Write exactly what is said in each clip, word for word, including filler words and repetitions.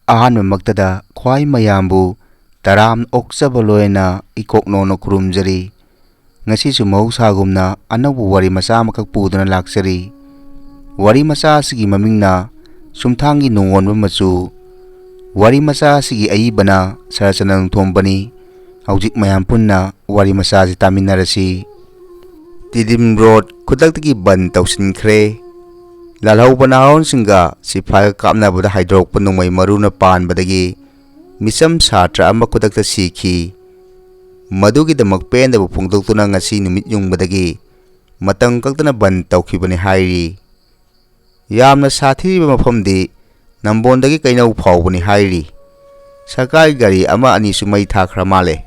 ꯑꯍꯥꯟꯕꯃꯛꯇꯗ ꯈ꯭ꯋꯥꯏ ꯃꯌꯥꯝꯕꯨ ꯇꯔꯥꯝ ꯑꯣꯛꯆꯕ ꯂꯣꯏꯅ ꯏꯀꯣꯛꯅꯣꯅ ꯈꯨꯔꯨꯝꯖꯔꯤ꯫ ꯉꯁꯤꯁꯨ ꯃꯍꯧꯁꯥꯒꯨꯝꯅ ꯑꯅꯧꯕ ꯋꯥꯔꯤ ꯃꯆꯥ ꯑꯃꯈꯛ ꯄꯨꯗꯨꯅ ꯂꯥꯛꯆꯔꯤ꯫ ꯋꯥꯔꯤ ꯃꯆꯥ ꯑꯁꯤꯒꯤ ꯃꯃꯤꯡꯅ ꯁꯨꯝꯊꯥꯡꯒꯤ ꯅꯣꯡꯉꯣꯟꯕ ꯃꯆꯨ꯫ ꯋꯥꯔꯤ ꯃꯆꯥ ꯑꯁꯤꯒꯤ ꯑꯏꯕꯅ ꯁꯔꯆꯅ ꯅꯣꯡꯊꯣꯝꯕꯅꯤ꯫ ꯍꯧꯖꯤꯛ ꯃꯌꯥꯝ ꯄꯨꯟꯅ ꯋꯥꯔꯤ ꯃꯆꯥ ꯑꯁꯤ ꯇꯥꯃꯤꯟꯅꯔꯁꯤ꯫ ꯇꯤꯗꯤꯝ ꯔꯣꯗ ꯈꯨꯗꯛꯇꯒꯤ ꯕꯟ ꯇꯧꯁꯤꯟꯈ꯭ꯔꯦ꯫ ꯂꯥꯜꯍꯧꯕ ꯅꯍꯥꯔꯣꯜꯁꯤꯡꯒ ꯁꯤꯐꯥꯏꯒ ꯀꯥꯞꯅꯕꯗ ꯍꯥꯏꯗꯣꯔꯛꯄ ꯅꯣꯡꯃꯩ ꯃꯔꯨꯅ ꯄꯥꯟꯕꯗꯒꯤ ꯃꯤꯆꯝ ꯁꯥꯇ꯭ꯔ ꯑꯃ ꯈꯨꯗꯛꯇ ꯁꯤꯈꯤ꯫ ꯃꯗꯨꯒꯤꯗꯃꯛ ꯄꯦꯟꯗꯕ ꯐꯣꯡꯗꯣꯛꯇꯨꯅ ꯉꯁꯤ ꯅꯨꯃꯤꯠ ꯌꯨꯡꯕꯗꯒꯤ ꯃꯇꯝ ꯀꯛꯇꯅ ꯕꯟ ꯇꯧꯈꯤꯕꯅꯤ ꯍꯥꯏꯔꯤ꯫ ꯌꯥꯝꯅ ꯁꯥꯊꯤꯔꯤꯕ ꯃꯐꯝꯗꯤ ꯅꯝꯕꯣꯟꯗꯒꯤ ꯀꯩꯅꯧ ꯐꯥꯎꯕꯅꯤ ꯍꯥꯏꯔꯤ꯫ ꯁꯔꯀꯥꯔꯒꯤ ꯒꯥꯔꯤ ꯑꯃ ꯑꯅꯤꯁꯨ ꯃꯩ ꯊꯥꯈ꯭ꯔ ꯃꯥꯜꯂꯦ꯫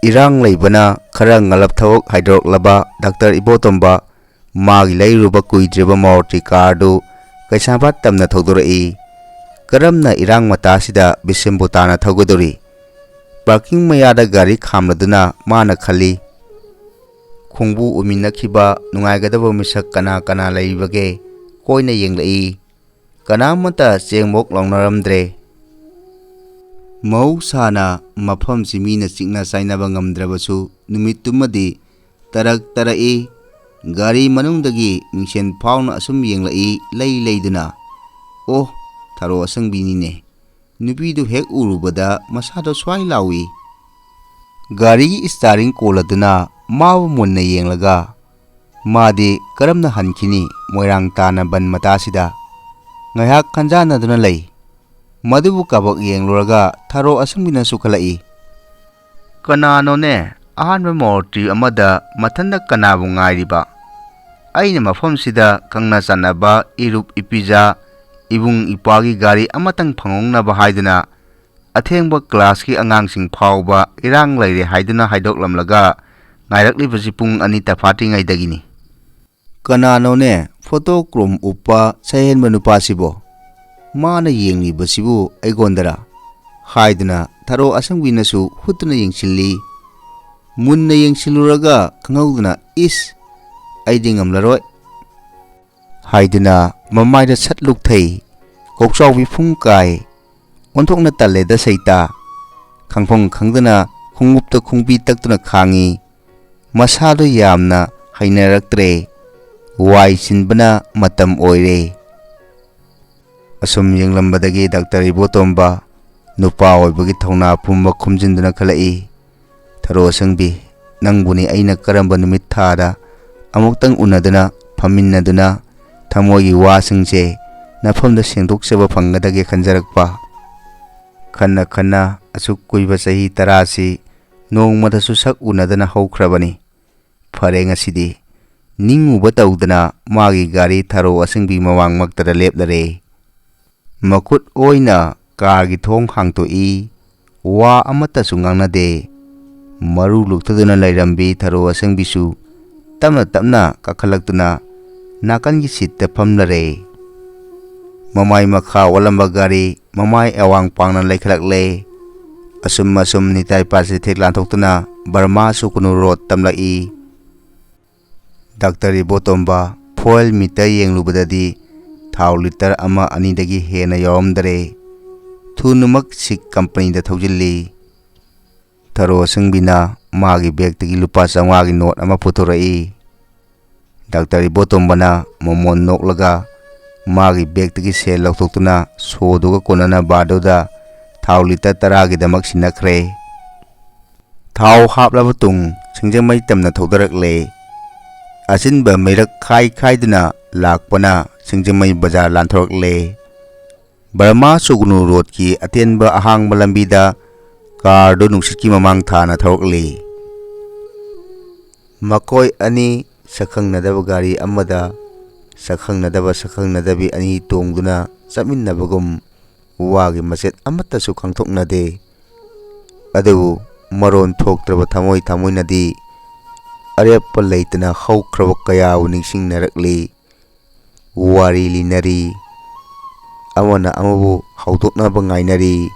ꯏꯔꯥꯡ ꯂꯩꯕꯅ ꯈꯔ ꯉꯜꯂꯞ ꯊꯕꯛ ꯍꯥꯏꯗꯣꯔꯛꯂꯕ ꯗꯥꯛꯇꯔ ꯏꯕꯣꯇꯣꯝꯕ ꯃꯥꯒꯤ ꯂꯩꯔꯨꯕ ꯀꯨꯏꯗ꯭ꯔꯤꯕ ꯃꯥꯔꯨꯇꯤ ꯀꯥꯔꯗꯨ ꯀꯩꯁꯥꯝꯄꯥꯠ ꯇꯝꯅ ꯊꯧꯗꯣꯔꯛꯏ꯫ ꯀꯔꯝꯅ ꯏꯔꯥꯡ ꯃꯇꯥꯁꯤꯗ ꯕꯤꯁꯦꯝꯕꯨ ꯇꯥꯅ ꯊꯧꯒꯗꯧꯔꯤ? ꯄꯥꯔꯀꯤꯡ ꯃꯌꯥꯗ ꯒꯥꯔꯤ ꯈꯥꯝꯂꯗꯨꯅ ꯃꯥꯅ ꯈꯜꯂꯤ꯫ ꯈꯣꯡꯕꯨ ꯎꯃꯤꯟꯅꯈꯤꯕ ꯅꯨꯡꯉꯥꯏꯒꯗꯕ ꯃꯤꯁꯛ ꯀꯅꯥ ꯀꯅꯥ ꯂꯩꯔꯤꯕꯒꯦ? ꯀꯣꯏꯅ ꯌꯦꯡꯂꯛꯏ꯫ ꯀꯅꯥꯃꯠꯇ ꯆꯦꯡꯃꯣꯛ ꯂꯥꯎꯅꯔꯝꯗ꯭ꯔꯦ꯫ ꯃꯍꯧꯁꯥꯅ ꯃꯐꯝꯁꯤ ꯃꯤꯅ ꯆꯤꯛꯅ ꯆꯥꯏꯅꯕ ꯉꯝꯗ꯭ꯔꯕꯁꯨ ꯅꯨꯃꯤꯠꯇꯨꯃꯗꯤ ꯇꯔꯛ ꯇꯔꯛꯏ꯫ ꯒꯥꯔꯤ ꯃꯅꯨꯡꯗꯒꯤ ꯃꯤꯡꯁꯦꯟ ꯐꯥꯎꯅ ꯑꯁꯨꯝ ꯌꯦꯡꯂꯛꯏ ꯂꯩ ꯂꯩꯗꯨꯅ꯫ ꯑꯣ, ꯊꯔꯣ ꯑꯁꯪꯕꯤꯅꯤꯅꯦ꯫ ꯅꯨꯄꯤꯗꯨ ꯍꯦꯛ ꯎꯔꯨꯕꯗ ꯃꯁꯥꯗꯣ ꯁ꯭ꯋꯥꯏ ꯂꯥꯎꯏ꯫ ꯒꯥꯔꯤꯒꯤ ꯏꯁꯇꯥꯔꯤꯡ ꯀꯣꯜꯂꯗꯨꯅ ꯃꯥꯕꯨ ꯃꯨꯟꯅ ꯌꯦꯡꯂꯒ ꯃꯥꯗꯤ ꯀꯔꯝꯅ ꯍꯟꯈꯤꯅꯤ ꯃꯣꯏꯔꯥꯡ ꯇꯥꯟꯅ ꯕꯟ ꯃꯇꯥꯁꯤꯗ? ꯉꯥꯏꯍꯥꯛ ꯈꯟꯖꯥꯟꯅꯗꯨꯅ ꯂꯩ꯫ ꯃꯗꯨꯕꯨ ꯀꯥꯕꯛ ꯌꯦꯡꯂꯨꯔꯒ ꯊꯔꯣ ꯑꯁꯪꯕꯤꯅꯁꯨ ꯈꯜꯂꯛꯏ꯫ ꯀꯅꯥꯅꯣꯅꯦ ꯑꯍꯥꯟꯕ ꯃꯣꯔꯇꯤ ꯑꯃꯗ ꯃꯊꯟꯇ ꯀꯅꯥꯕꯨ ꯉꯥꯏꯔꯤꯕ? ꯑꯩꯅ ꯃꯐꯝꯁꯤꯗ ꯈꯪꯅ ꯆꯥꯟꯅꯕ ꯏꯔꯨꯞ ꯏꯄꯤꯖꯥ ꯏꯕꯨꯡ ꯏꯄ꯭ꯋꯥꯒꯤ ꯒꯥꯔꯤ ꯑꯃꯇꯪ ꯐꯪꯍꯧꯅꯕ ꯍꯥꯏꯗꯨꯅ ꯑꯊꯦꯡꯕ ꯀ꯭ꯂꯥꯁꯀꯤ ꯑꯉꯥꯡꯁꯤꯡ ꯐꯥꯎꯕ ꯏꯔꯥꯡ ꯂꯩꯔꯦ ꯍꯥꯏꯗꯨꯅ ꯍꯥꯏꯗꯣꯛꯂꯝꯂꯒ ꯉꯥꯏꯔꯛꯂꯤꯕꯁꯤ ꯄꯨꯡ ꯑꯅꯤ ꯇꯐꯥꯠꯇ꯭ꯔꯤꯉꯩꯗꯒꯤꯅꯤ꯫ ꯀꯅꯥꯅꯣꯅꯦ ꯐꯣꯇꯣ ꯀ꯭ꯔꯣꯝ ꯎꯞꯄ ꯁꯛꯍꯦꯟꯕ ꯅꯨꯄꯥꯁꯤꯕꯣ? ꯃꯥꯅ ꯌꯦꯡꯂꯤꯕꯁꯤꯕꯨ ꯑꯩꯉꯣꯟꯗꯔ? ꯍꯥꯏꯗꯨꯅ ꯊꯔꯣ ꯑꯁꯪꯕꯤꯅꯁꯨ ꯍꯨꯠꯇꯨꯅ ꯌꯦꯡꯁꯤꯜꯂꯤ꯫ ꯃꯨꯟꯅ ꯌꯦꯡꯁꯤꯜꯂꯨꯔꯒ ꯈꯪꯍꯧꯗꯅ "ꯏꯁ! ꯑꯩꯗꯤ ꯉꯝꯂꯔꯣꯏ" ꯍꯥꯏꯗꯨꯅ ꯃꯃꯥꯏꯗ ꯁꯠ ꯂꯨꯛꯊꯩ꯫ ꯀꯣꯛꯆꯥꯎꯕꯤ ꯐꯨꯡ ꯀꯥꯏ꯫ ꯑꯣꯟꯊꯣꯛꯅ ꯇꯜꯂꯦꯗ ꯁꯩꯇꯥ꯫ ꯈꯪꯐꯝ ꯈꯪꯗꯅ ꯈꯣꯡꯎꯞꯇ ꯈꯣꯡꯕꯤ ꯇꯛꯇꯨꯅ ꯈꯥꯡꯉꯤ꯫ ꯃꯁꯥꯗꯣ ꯌꯥꯝꯅ ꯍꯩꯅꯔꯛꯇ꯭ꯔꯦ꯫ ꯋꯥꯏ ꯆꯤꯟꯕꯅ ꯃꯇꯝ ꯑꯣꯏꯔꯦ꯫ ꯑꯁꯨꯝ ꯌꯦꯡꯂꯝꯕꯗꯒꯤ ꯗꯥꯛꯇꯔ ꯏꯕꯣꯇꯣꯝꯕ ꯅꯨꯄꯥ ꯑꯣꯏꯕꯒꯤ ꯊꯧꯅꯥ ꯄꯨꯝꯕ ꯈꯨꯝꯖꯤꯟꯗꯨꯅ ꯈꯜꯂꯛꯏ, "ꯊꯔꯣ ꯑꯁꯪꯕꯤ, ꯅꯪꯕꯨꯅꯤ ꯑꯩꯅ ꯀꯔꯝꯕ ꯅꯨꯃꯤꯠ ꯊꯥꯗ ꯑꯃꯨꯛꯇꯪ ꯎꯅꯗꯨꯅ, ꯐꯝꯃꯤꯟꯅꯗꯨꯅ, ꯊꯃꯣꯏꯒꯤ ꯋꯥꯁꯤꯡꯁꯦ ꯅꯐꯝꯗ ꯁꯦꯡꯗꯣꯛꯆꯕ ꯐꯪꯒꯗꯒꯦ ꯈꯟꯖꯔꯛꯄ?" ꯈꯟꯅ ꯈꯟꯅ ꯑꯁꯨꯛ ꯀꯨꯏꯕ ꯆꯍꯤ ꯇꯔꯥꯁꯤ ꯅꯣꯡꯃꯗꯁꯨ ꯁꯛ ꯎꯅꯗꯅ ꯍꯧꯈ꯭ꯔꯕꯅꯤ꯫ ꯐꯔꯦ, ꯉꯁꯤꯗꯤ ꯅꯤꯡꯉꯨꯕ ꯇꯧꯗꯅ ꯃꯥꯒꯤ ꯒꯥꯔꯤ ꯊꯔꯣ ꯑꯁꯪꯕꯤ ꯃꯃꯥꯡꯃꯛꯇꯗ ꯂꯦꯞꯂꯔꯦ꯫ ꯃꯈꯨꯠ ꯑꯣꯏꯅ ꯀꯥꯔꯒꯤ ꯊꯣꯡ ꯍꯥꯡꯇꯣꯛꯏ꯫ ꯋꯥ ꯑꯃꯠꯇꯁꯨ ꯉꯥꯡꯅꯗꯦ꯫ ꯃꯔꯨ ꯂꯨꯛꯊꯗꯨꯅ ꯂꯩꯔꯝꯕꯤ ꯊꯔꯣ ꯑꯁꯪꯕꯤꯁꯨ ꯇꯞꯅ ꯇꯞꯅ ꯀꯥꯈꯠꯂꯛꯇꯨꯅ ꯅꯥꯀꯟꯒꯤ ꯁꯤꯠꯇ ꯐꯝꯂꯔꯦ꯫ ꯃꯃꯥꯏ ꯃꯈꯥ ꯑꯣꯜꯂꯝꯕ ꯒꯥꯔꯤ ꯃꯃꯥꯏ ꯑꯋꯥꯡ ꯄꯥꯡꯅ ꯂꯩꯈꯠꯂꯛꯂꯦ꯫ ꯑꯁꯨꯝ ꯑꯁꯨꯝ ꯅꯤꯇꯥꯏ ꯄꯥꯁꯤꯐꯤꯛ ꯂꯥꯟꯊꯣꯛꯇꯨꯅ ꯕꯔꯃꯥ ꯁꯨꯀꯨꯅꯨ ꯔꯣꯗ ꯇꯝꯂꯛꯏ꯫ ꯗꯥꯛꯇꯔ ꯏꯕꯣꯇꯣꯝꯕ ꯐꯣꯏꯜ ꯃꯤꯇꯔ ꯌꯦꯡꯂꯨꯕꯗꯗꯤ ꯊꯥꯎ ꯂꯤꯇꯔ ꯑꯃ ꯑꯅꯤꯗꯒꯤ ꯍꯦꯟꯅ ꯌꯥꯎꯔꯝꯗꯔꯦ꯫ ꯊꯨꯅꯃꯛ ꯁꯤꯛ ꯀꯝꯄꯅꯤꯗ ꯊꯧꯖꯤꯜꯂꯤ꯫ ꯊꯔꯣ ꯑꯁꯪꯕꯤꯅ ꯃꯥꯒꯤ ꯕꯦꯒꯇꯒꯤ ꯂꯨꯄꯥ ꯆꯥꯝꯃꯉꯥꯒꯤ ꯅꯣꯠ ꯑꯃ ꯄꯨꯊꯣꯔꯛꯏ꯫ ꯗꯥꯛꯇꯔ ꯏꯕꯣꯇꯣꯝꯕꯅ ꯃꯣꯃꯣꯟ ꯅꯣꯛꯂꯒ ꯃꯥꯒꯤ ꯕꯦꯒꯇꯒꯤ ꯁꯦꯜ ꯂꯧꯊꯣꯛꯇꯨꯅ ꯁꯣꯗꯨꯒ ꯀꯣꯟꯅꯅ ꯕꯥꯔꯗꯨꯗ ꯊꯥꯎ ꯂꯤꯇꯔ ꯇꯔꯥꯒꯤꯗꯃꯛ ꯁꯤꯟꯅꯈ꯭ꯔꯦ꯫ ꯊꯥꯎ ꯍꯥꯞꯂꯕ ꯇꯨꯡ ꯁꯤꯡꯖꯃꯩ ꯇꯝꯅ ꯊꯧꯗꯔꯛꯂꯦ꯫ ꯑꯆꯤꯟꯕ ꯃꯩꯔꯛ ꯈꯥꯏ ꯈꯥꯏꯗꯨꯅ ꯂꯥꯛꯄꯅ ꯁꯤꯡꯖꯃꯩ ꯕꯖꯥꯔ ꯂꯥꯟꯊꯣꯔꯛꯂꯦ꯫ ꯕꯔꯃꯥ ꯁꯨꯒꯅꯨ ꯔꯣꯗꯀꯤ ꯑꯇꯦꯟꯕ ꯑꯍꯥꯡꯕ ꯂꯝꯕꯤꯗ ꯀꯥꯔꯗꯨ ꯅꯨꯡꯁꯤꯠꯀꯤ ꯃꯃꯥꯡ ꯊꯥꯅ ꯊꯧꯔꯛꯂꯤ꯫ ꯃꯈꯣꯏ ꯑꯅꯤ ꯁꯛꯈꯪꯅꯗꯕ ꯒꯥꯔꯤ ꯑꯃꯗ ꯁꯛꯈꯪꯅꯗꯕ ꯁꯛꯈꯪꯅꯗꯕꯤ ꯑꯅꯤ ꯇꯣꯡꯗꯨꯅ ꯆꯠꯃꯤꯟꯅꯕꯒꯨꯝ ꯋꯥꯒꯤ ꯃꯆꯦꯠ ꯑꯃꯠꯇꯁꯨ ꯈꯪꯊꯣꯛꯅꯗꯦ꯫ ꯑꯗꯨꯕꯨ ꯃꯔꯣꯟ ꯊꯣꯛꯇ꯭ꯔꯕ ꯊꯃꯣꯏ ꯊꯃꯣꯏꯅꯗꯤ ꯑꯔꯦꯞꯄ ꯂꯩꯇꯅ ꯍꯧꯈ꯭ꯔꯕ ꯀꯌꯥꯕꯨ ꯅꯤꯡꯁꯤꯡꯅꯔꯛꯂꯤ꯫ ꯋꯥꯔꯤ ꯂꯤꯅꯔꯤ, ꯑꯃꯅ ꯑꯃꯕꯨ ꯍꯧꯗꯣꯛꯅꯕ ꯉꯥꯏꯅꯔꯤ꯫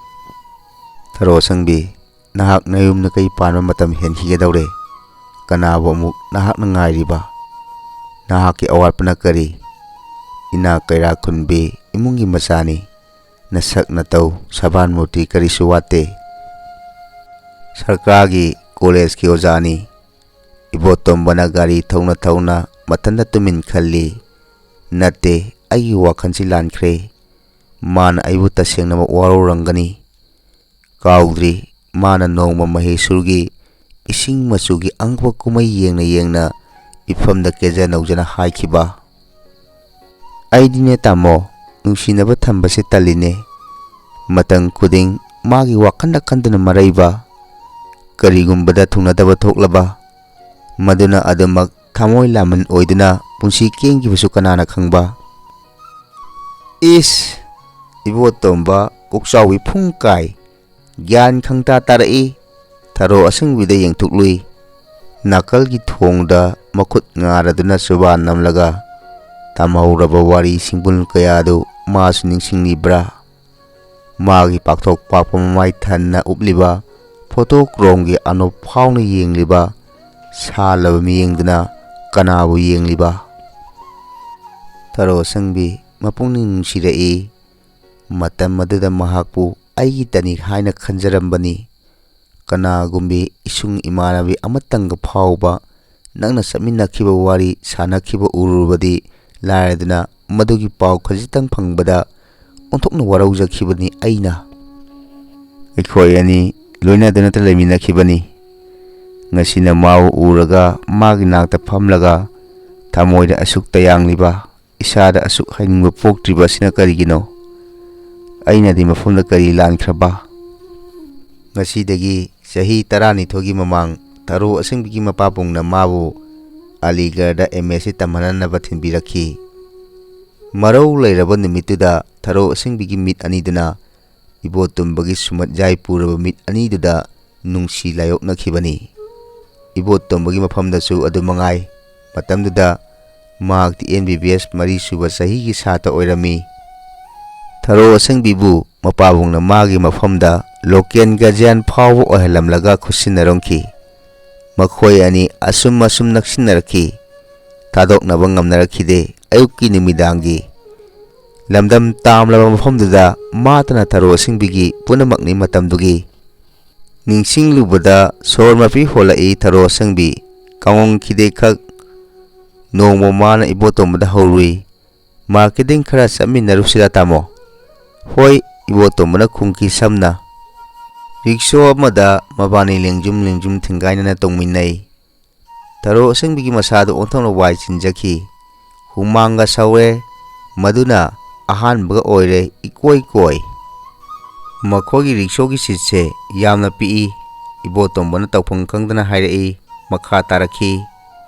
ꯊꯔꯣ ꯑꯁꯪꯕꯤ, ꯅꯍꯥꯛ ꯅꯌꯨꯝ ꯅꯀꯩ ꯄꯥꯟꯕ ꯃꯇꯝ ꯍꯦꯟꯈꯤꯒꯗꯧꯔꯦ꯫ ꯀꯅꯥꯕꯨ ꯑꯃꯨꯛ ꯅꯍꯥꯛꯅ ꯉꯥꯏꯔꯤꯕ? ꯅꯍꯥꯛꯀꯤ ꯑꯋꯥꯠꯄꯅ ꯀꯔꯤ? ꯏꯅꯥꯛ ꯀꯩꯔꯥꯛ ꯈꯨꯟꯕꯤ, ꯏꯃꯨꯡꯒꯤ ꯃꯆꯥꯅꯤ꯫ ꯅꯁꯛ ꯅꯇꯧ ꯁꯕꯥꯟ ꯃꯨꯔꯇꯤ ꯀꯔꯤꯁꯨ ꯋꯥꯠꯇꯦ꯫ ꯁꯔꯀꯥꯔꯒꯤ ꯀꯣꯂꯦꯖꯀꯤ ꯑꯣꯖꯥꯅꯤ꯫ ꯏꯕꯣꯇꯣꯝꯕꯅ ꯒꯥꯔꯤ ꯊꯧꯅ ꯊꯧꯅ ꯃꯊꯟꯇ ꯇꯨꯃꯤꯟ ꯈꯜꯂꯤ꯫ "ꯅꯠꯇꯦ, ꯑꯩꯒꯤ ꯋꯥꯈꯜꯁꯤ ꯂꯥꯟꯈ꯭ꯔꯦ꯫ ꯃꯥꯅ ꯑꯩꯕꯨ ꯇꯁꯦꯡꯅꯃꯛ ꯋꯥꯔꯧꯔꯝꯒꯅꯤ꯫ ꯀꯥꯎꯗ꯭ꯔꯤ, ꯃꯥꯅ ꯅꯣꯡꯃ ꯃꯍꯦꯁꯨꯔꯒꯤ ꯏꯁꯤꯡ ꯃꯆꯨꯒꯤ ꯑꯉꯛꯄ ꯀꯨꯝꯍꯩ ꯌꯦꯡꯅ ꯌꯦꯡꯅ ꯏꯐꯝꯗ ꯀꯦꯖ ꯅꯧꯖꯅ ꯍꯥꯏꯈꯤꯕ꯫ ꯑꯩꯗꯤꯅꯦ ꯇꯥꯃꯣ, ꯅꯨꯡꯁꯤꯅꯕ ꯊꯝꯕꯁꯦ ꯇꯜꯂꯤꯅꯦ꯫ ꯃꯇꯝ ꯈꯨꯗꯤꯡ ꯃꯥꯒꯤ ꯋꯥꯈꯜꯗ ꯈꯟꯗꯨꯅ ꯃꯔꯩꯕ꯫ ꯀꯔꯤꯒꯨꯝꯕꯗ ꯊꯨꯡꯅꯗꯕ ꯊꯣꯛꯂꯕ, ꯃꯗꯨꯅ ꯑꯗꯨꯃꯛ ꯊꯃꯣꯏ ꯂꯥꯃꯟ ꯑꯣꯏꯗꯨꯅ ꯄꯨꯟꯁꯤ ꯀꯦꯟꯈꯤꯕꯁꯨ ꯀꯅꯥꯅ ꯈꯪꯕ?" "ꯏꯁ, ꯏꯕꯣꯇꯣꯝꯕ ꯀꯣꯛꯆꯥꯎꯕꯤ ꯐꯨꯡ ꯀꯥꯏ, ꯒ꯭ꯌꯥꯟ ꯈꯪꯇꯥ ꯇꯥꯔꯛꯏ꯫" ꯊꯔꯣ ꯑꯁꯤꯡꯕꯤꯗ ꯌꯦꯡꯊꯣꯛꯂꯨꯏ꯫ ꯅꯥꯀꯜꯒꯤ ꯊꯣꯡꯗ ꯃꯈꯨꯠ ꯉꯥꯔꯗꯨꯅ ꯆꯨꯕꯥ ꯅꯝꯂꯒ ꯇꯝꯍꯧꯔꯕ ꯋꯥꯔꯤ ꯁꯤꯡꯕꯨꯜ ꯀꯌꯥꯗꯨ ꯃꯥꯁꯨ ꯅꯤꯡꯁꯤꯡꯂꯤꯕ꯭ꯔꯥ? ꯃꯥꯒꯤ ꯄꯥꯛꯊꯣꯛ ꯄꯥꯛꯄ ꯃꯃꯥꯏ ꯊꯟꯅ ꯎꯞꯂꯤꯕ ꯐꯣꯇꯣ ꯀ꯭ꯔꯣꯝꯒꯤ ꯑꯅꯣꯞ ꯐꯥꯎꯅ ꯌꯦꯡꯂꯤꯕ ꯁꯥꯜꯂꯕ ꯃꯤꯠꯌꯦꯡꯗꯨꯅ ꯀꯅꯥꯕꯨ ꯌꯦꯡꯂꯤꯕ? ꯊꯔꯣ ꯑꯁꯪꯕꯤ ꯃꯄꯨꯛꯅꯤꯡ ꯅꯨꯡꯁꯤꯔꯛꯏ꯫ ꯃꯇꯝ ꯑꯗꯨꯗ ꯃꯍꯥꯛꯄꯨ ꯑꯩꯒꯤꯇꯅꯤ ꯍꯥꯏꯅ ꯈꯟꯖꯔꯝꯕꯅꯤ꯫ ꯀꯅꯥꯒꯨꯝꯕꯤ ꯏꯁꯨꯡ ꯏꯃꯥꯟꯅꯕꯤ ꯑꯃꯇꯪꯒ ꯐꯥꯎꯕ ꯅꯪꯅ ꯆꯠꯃꯤꯟꯅꯈꯤꯕ, ꯋꯥꯔꯤ ꯁꯥꯟꯅꯈꯤꯕ ꯎꯔꯨꯔꯕꯗꯤ ꯂꯥꯏꯔꯗꯅ, ꯃꯗꯨꯒꯤ ꯄꯥꯎ ꯈꯖꯤꯛꯇꯪ ꯐꯪꯕꯗ ꯑꯣꯟꯊꯣꯛꯅ ꯋꯥꯔꯧꯖꯈꯤꯕꯅꯤ ꯑꯩꯅ꯫ ꯑꯩꯈꯣꯏ ꯑꯅꯤ ꯂꯣꯏꯅꯗꯨꯅꯇ ꯂꯩꯃꯤꯟꯅꯈꯤꯕꯅꯤ꯫ ꯉꯁꯤꯅ ꯃꯥꯕꯨ ꯎꯔꯒ ꯃꯥꯒꯤ ꯅꯥꯛꯇ ꯐꯝꯂꯒ ꯊꯃꯣꯏꯗ ꯑꯁꯨꯛ ꯇꯌꯥꯡꯂꯤꯕ, ꯏꯁꯥꯗ ꯑꯁꯨꯛ ꯍꯩꯅꯤꯡꯕ ꯄꯣꯛꯇ꯭ꯔꯤꯕ ꯑꯁꯤꯅ ꯀꯔꯤꯒꯤꯅꯣ? ꯑꯩꯅꯗꯤ ꯃꯐꯝꯗ ꯀꯔꯤ ꯂꯥꯟꯈ꯭ꯔꯕ? ꯉꯁꯤꯗꯒꯤ ꯆꯍꯤ ꯇꯔꯥꯅꯤꯊꯣꯏꯒꯤ ꯃꯃꯥꯡ ꯊꯔꯣ ꯑꯁꯦꯡꯕꯒꯤ ꯃꯄꯥꯕꯨꯡꯅ ꯃꯥꯕꯨ ꯑꯂꯤꯒꯔꯗ ꯑꯦꯝ ꯑꯦꯁ ꯁꯤ ꯇꯝꯍꯟꯅꯅꯕ ꯊꯤꯟꯕꯤꯔꯛꯈꯤ꯫ ꯃꯔꯧ ꯂꯩꯔꯕ ꯅꯨꯃꯤꯠꯇꯨꯗ ꯊꯔꯣ ꯑꯁꯦꯡꯕꯒꯤ ꯃꯤꯠ ꯑꯅꯤꯗꯨꯅ ꯏꯕꯣꯇꯣꯝꯕꯒꯤ ꯁꯨꯃꯠ ꯌꯥꯏ ꯄꯨꯔꯕ ꯃꯤꯠ ꯑꯅꯤꯗꯨꯗ ꯅꯨꯡꯁꯤ ꯂꯥꯏꯑꯣꯛꯅꯈꯤꯕꯅꯤ꯫ ꯏꯕꯣꯇꯣꯝꯕꯒꯤ ꯃꯐꯝꯗꯁꯨ ꯑꯗꯨ ꯃꯉꯥꯏ꯫ ꯃꯇꯝꯗꯨꯗ ꯃꯍꯥꯛꯇꯤ ꯑꯦꯝ ꯕꯤ ꯕꯤ ꯑꯦꯁ ꯃꯔꯤꯁꯨꯕ ꯆꯍꯤꯒꯤ ꯁꯥꯇ꯭ꯔ ꯑꯣꯏꯔꯝꯃꯤ꯫ ꯊꯔꯣ ꯑꯁꯦꯡꯕꯤꯕꯨ ꯃꯄꯥꯕꯨꯡꯅ ꯃꯥꯒꯤ ꯃꯐꯝꯗ ꯂꯣꯀꯦꯜ ꯒꯥꯔꯖꯤꯌꯥꯟ ꯐꯥꯎꯕ ꯑꯣꯏꯍꯜꯂꯝꯂꯒ ꯈꯨꯠꯁꯤꯟꯅꯔꯝꯈꯤ꯫ ꯃꯈꯣꯏ ꯑꯅꯤ ꯑꯁꯨꯝ ꯑꯁꯨꯝ ꯅꯛꯁꯤꯟꯅꯔꯛꯈꯤ꯫ ꯊꯥꯗꯣꯛꯅꯕ ꯉꯝꯅꯔꯛꯈꯤꯗꯦ꯫ ꯑꯌꯨꯛꯀꯤ ꯅꯨꯃꯤꯗꯥꯡꯒꯤ ꯂꯝꯗꯝ ꯇꯥꯝꯂꯕ ꯃꯐꯝꯗꯨꯗ ꯃꯥꯇꯅ ꯊꯔꯣ ꯑꯁꯦꯡꯕꯤꯒꯤ ꯄꯨꯝꯅꯃꯛꯅꯤ ꯃꯇꯝꯗꯨꯒꯤ꯫ ꯅꯤꯡꯁꯤꯡꯂꯨꯕꯗ ꯁꯣꯔ ꯃꯄꯤ ꯍꯣꯜꯂꯛꯏ ꯊꯔꯣ ꯑꯁꯦꯡꯕꯤ꯫ ꯀꯥꯡꯉꯣꯡ ꯈꯤꯗꯦꯛꯈꯛ ꯅꯣꯡꯃ ꯃꯥꯅ ꯏꯕꯣꯇꯣꯝꯕꯗ ꯍꯧꯔꯨꯏ, "ꯃꯥꯔꯀꯦꯇꯤꯡ ꯈꯔ ꯆꯠꯃꯤꯟꯅꯔꯨꯁꯤꯔꯥ ꯇꯥꯃꯣ?" "ꯍꯣꯏ," ꯏꯕꯣꯇꯣꯝꯕꯅ ꯈꯨꯝꯈꯤ ꯁꯝꯅ꯫ ꯔꯤꯛꯁꯣ ꯑꯃꯗ ꯃꯕꯥꯅꯤ ꯂꯦꯡꯖꯨꯝ ꯂꯦꯡꯖꯨꯝ ꯊꯤꯡꯒꯥꯏꯅꯅ ꯇꯣꯡꯃꯤꯟꯅꯩ꯫ ꯊꯔꯣ ꯑꯁꯦꯡꯕꯤꯒꯤ ꯃꯁꯥꯗꯨ ꯑꯣꯟꯊꯣꯛꯅ ꯋꯥꯏ ꯆꯤꯟꯖꯈꯤ꯫ ꯍꯨꯃꯥꯡꯒ ꯁꯧꯔꯦ꯫ ꯃꯗꯨꯅ ꯑꯍꯥꯟꯕꯒ ꯑꯣꯏꯔꯦ, ꯏꯀꯣꯏ ꯀꯣꯏ꯫ ꯃꯈꯣꯏꯒꯤ ꯔꯤꯛꯁꯣꯒꯤ ꯁꯤꯠꯁꯦ ꯌꯥꯝꯅ ꯄꯤꯛꯏ꯫ ꯏꯕꯣꯇꯣꯝꯕꯅ ꯇꯧꯐꯝ ꯈꯪꯗꯅ ꯍꯥꯏꯔꯛꯏ꯫ ꯃꯈꯥ ꯇꯥꯔꯛꯈꯤ,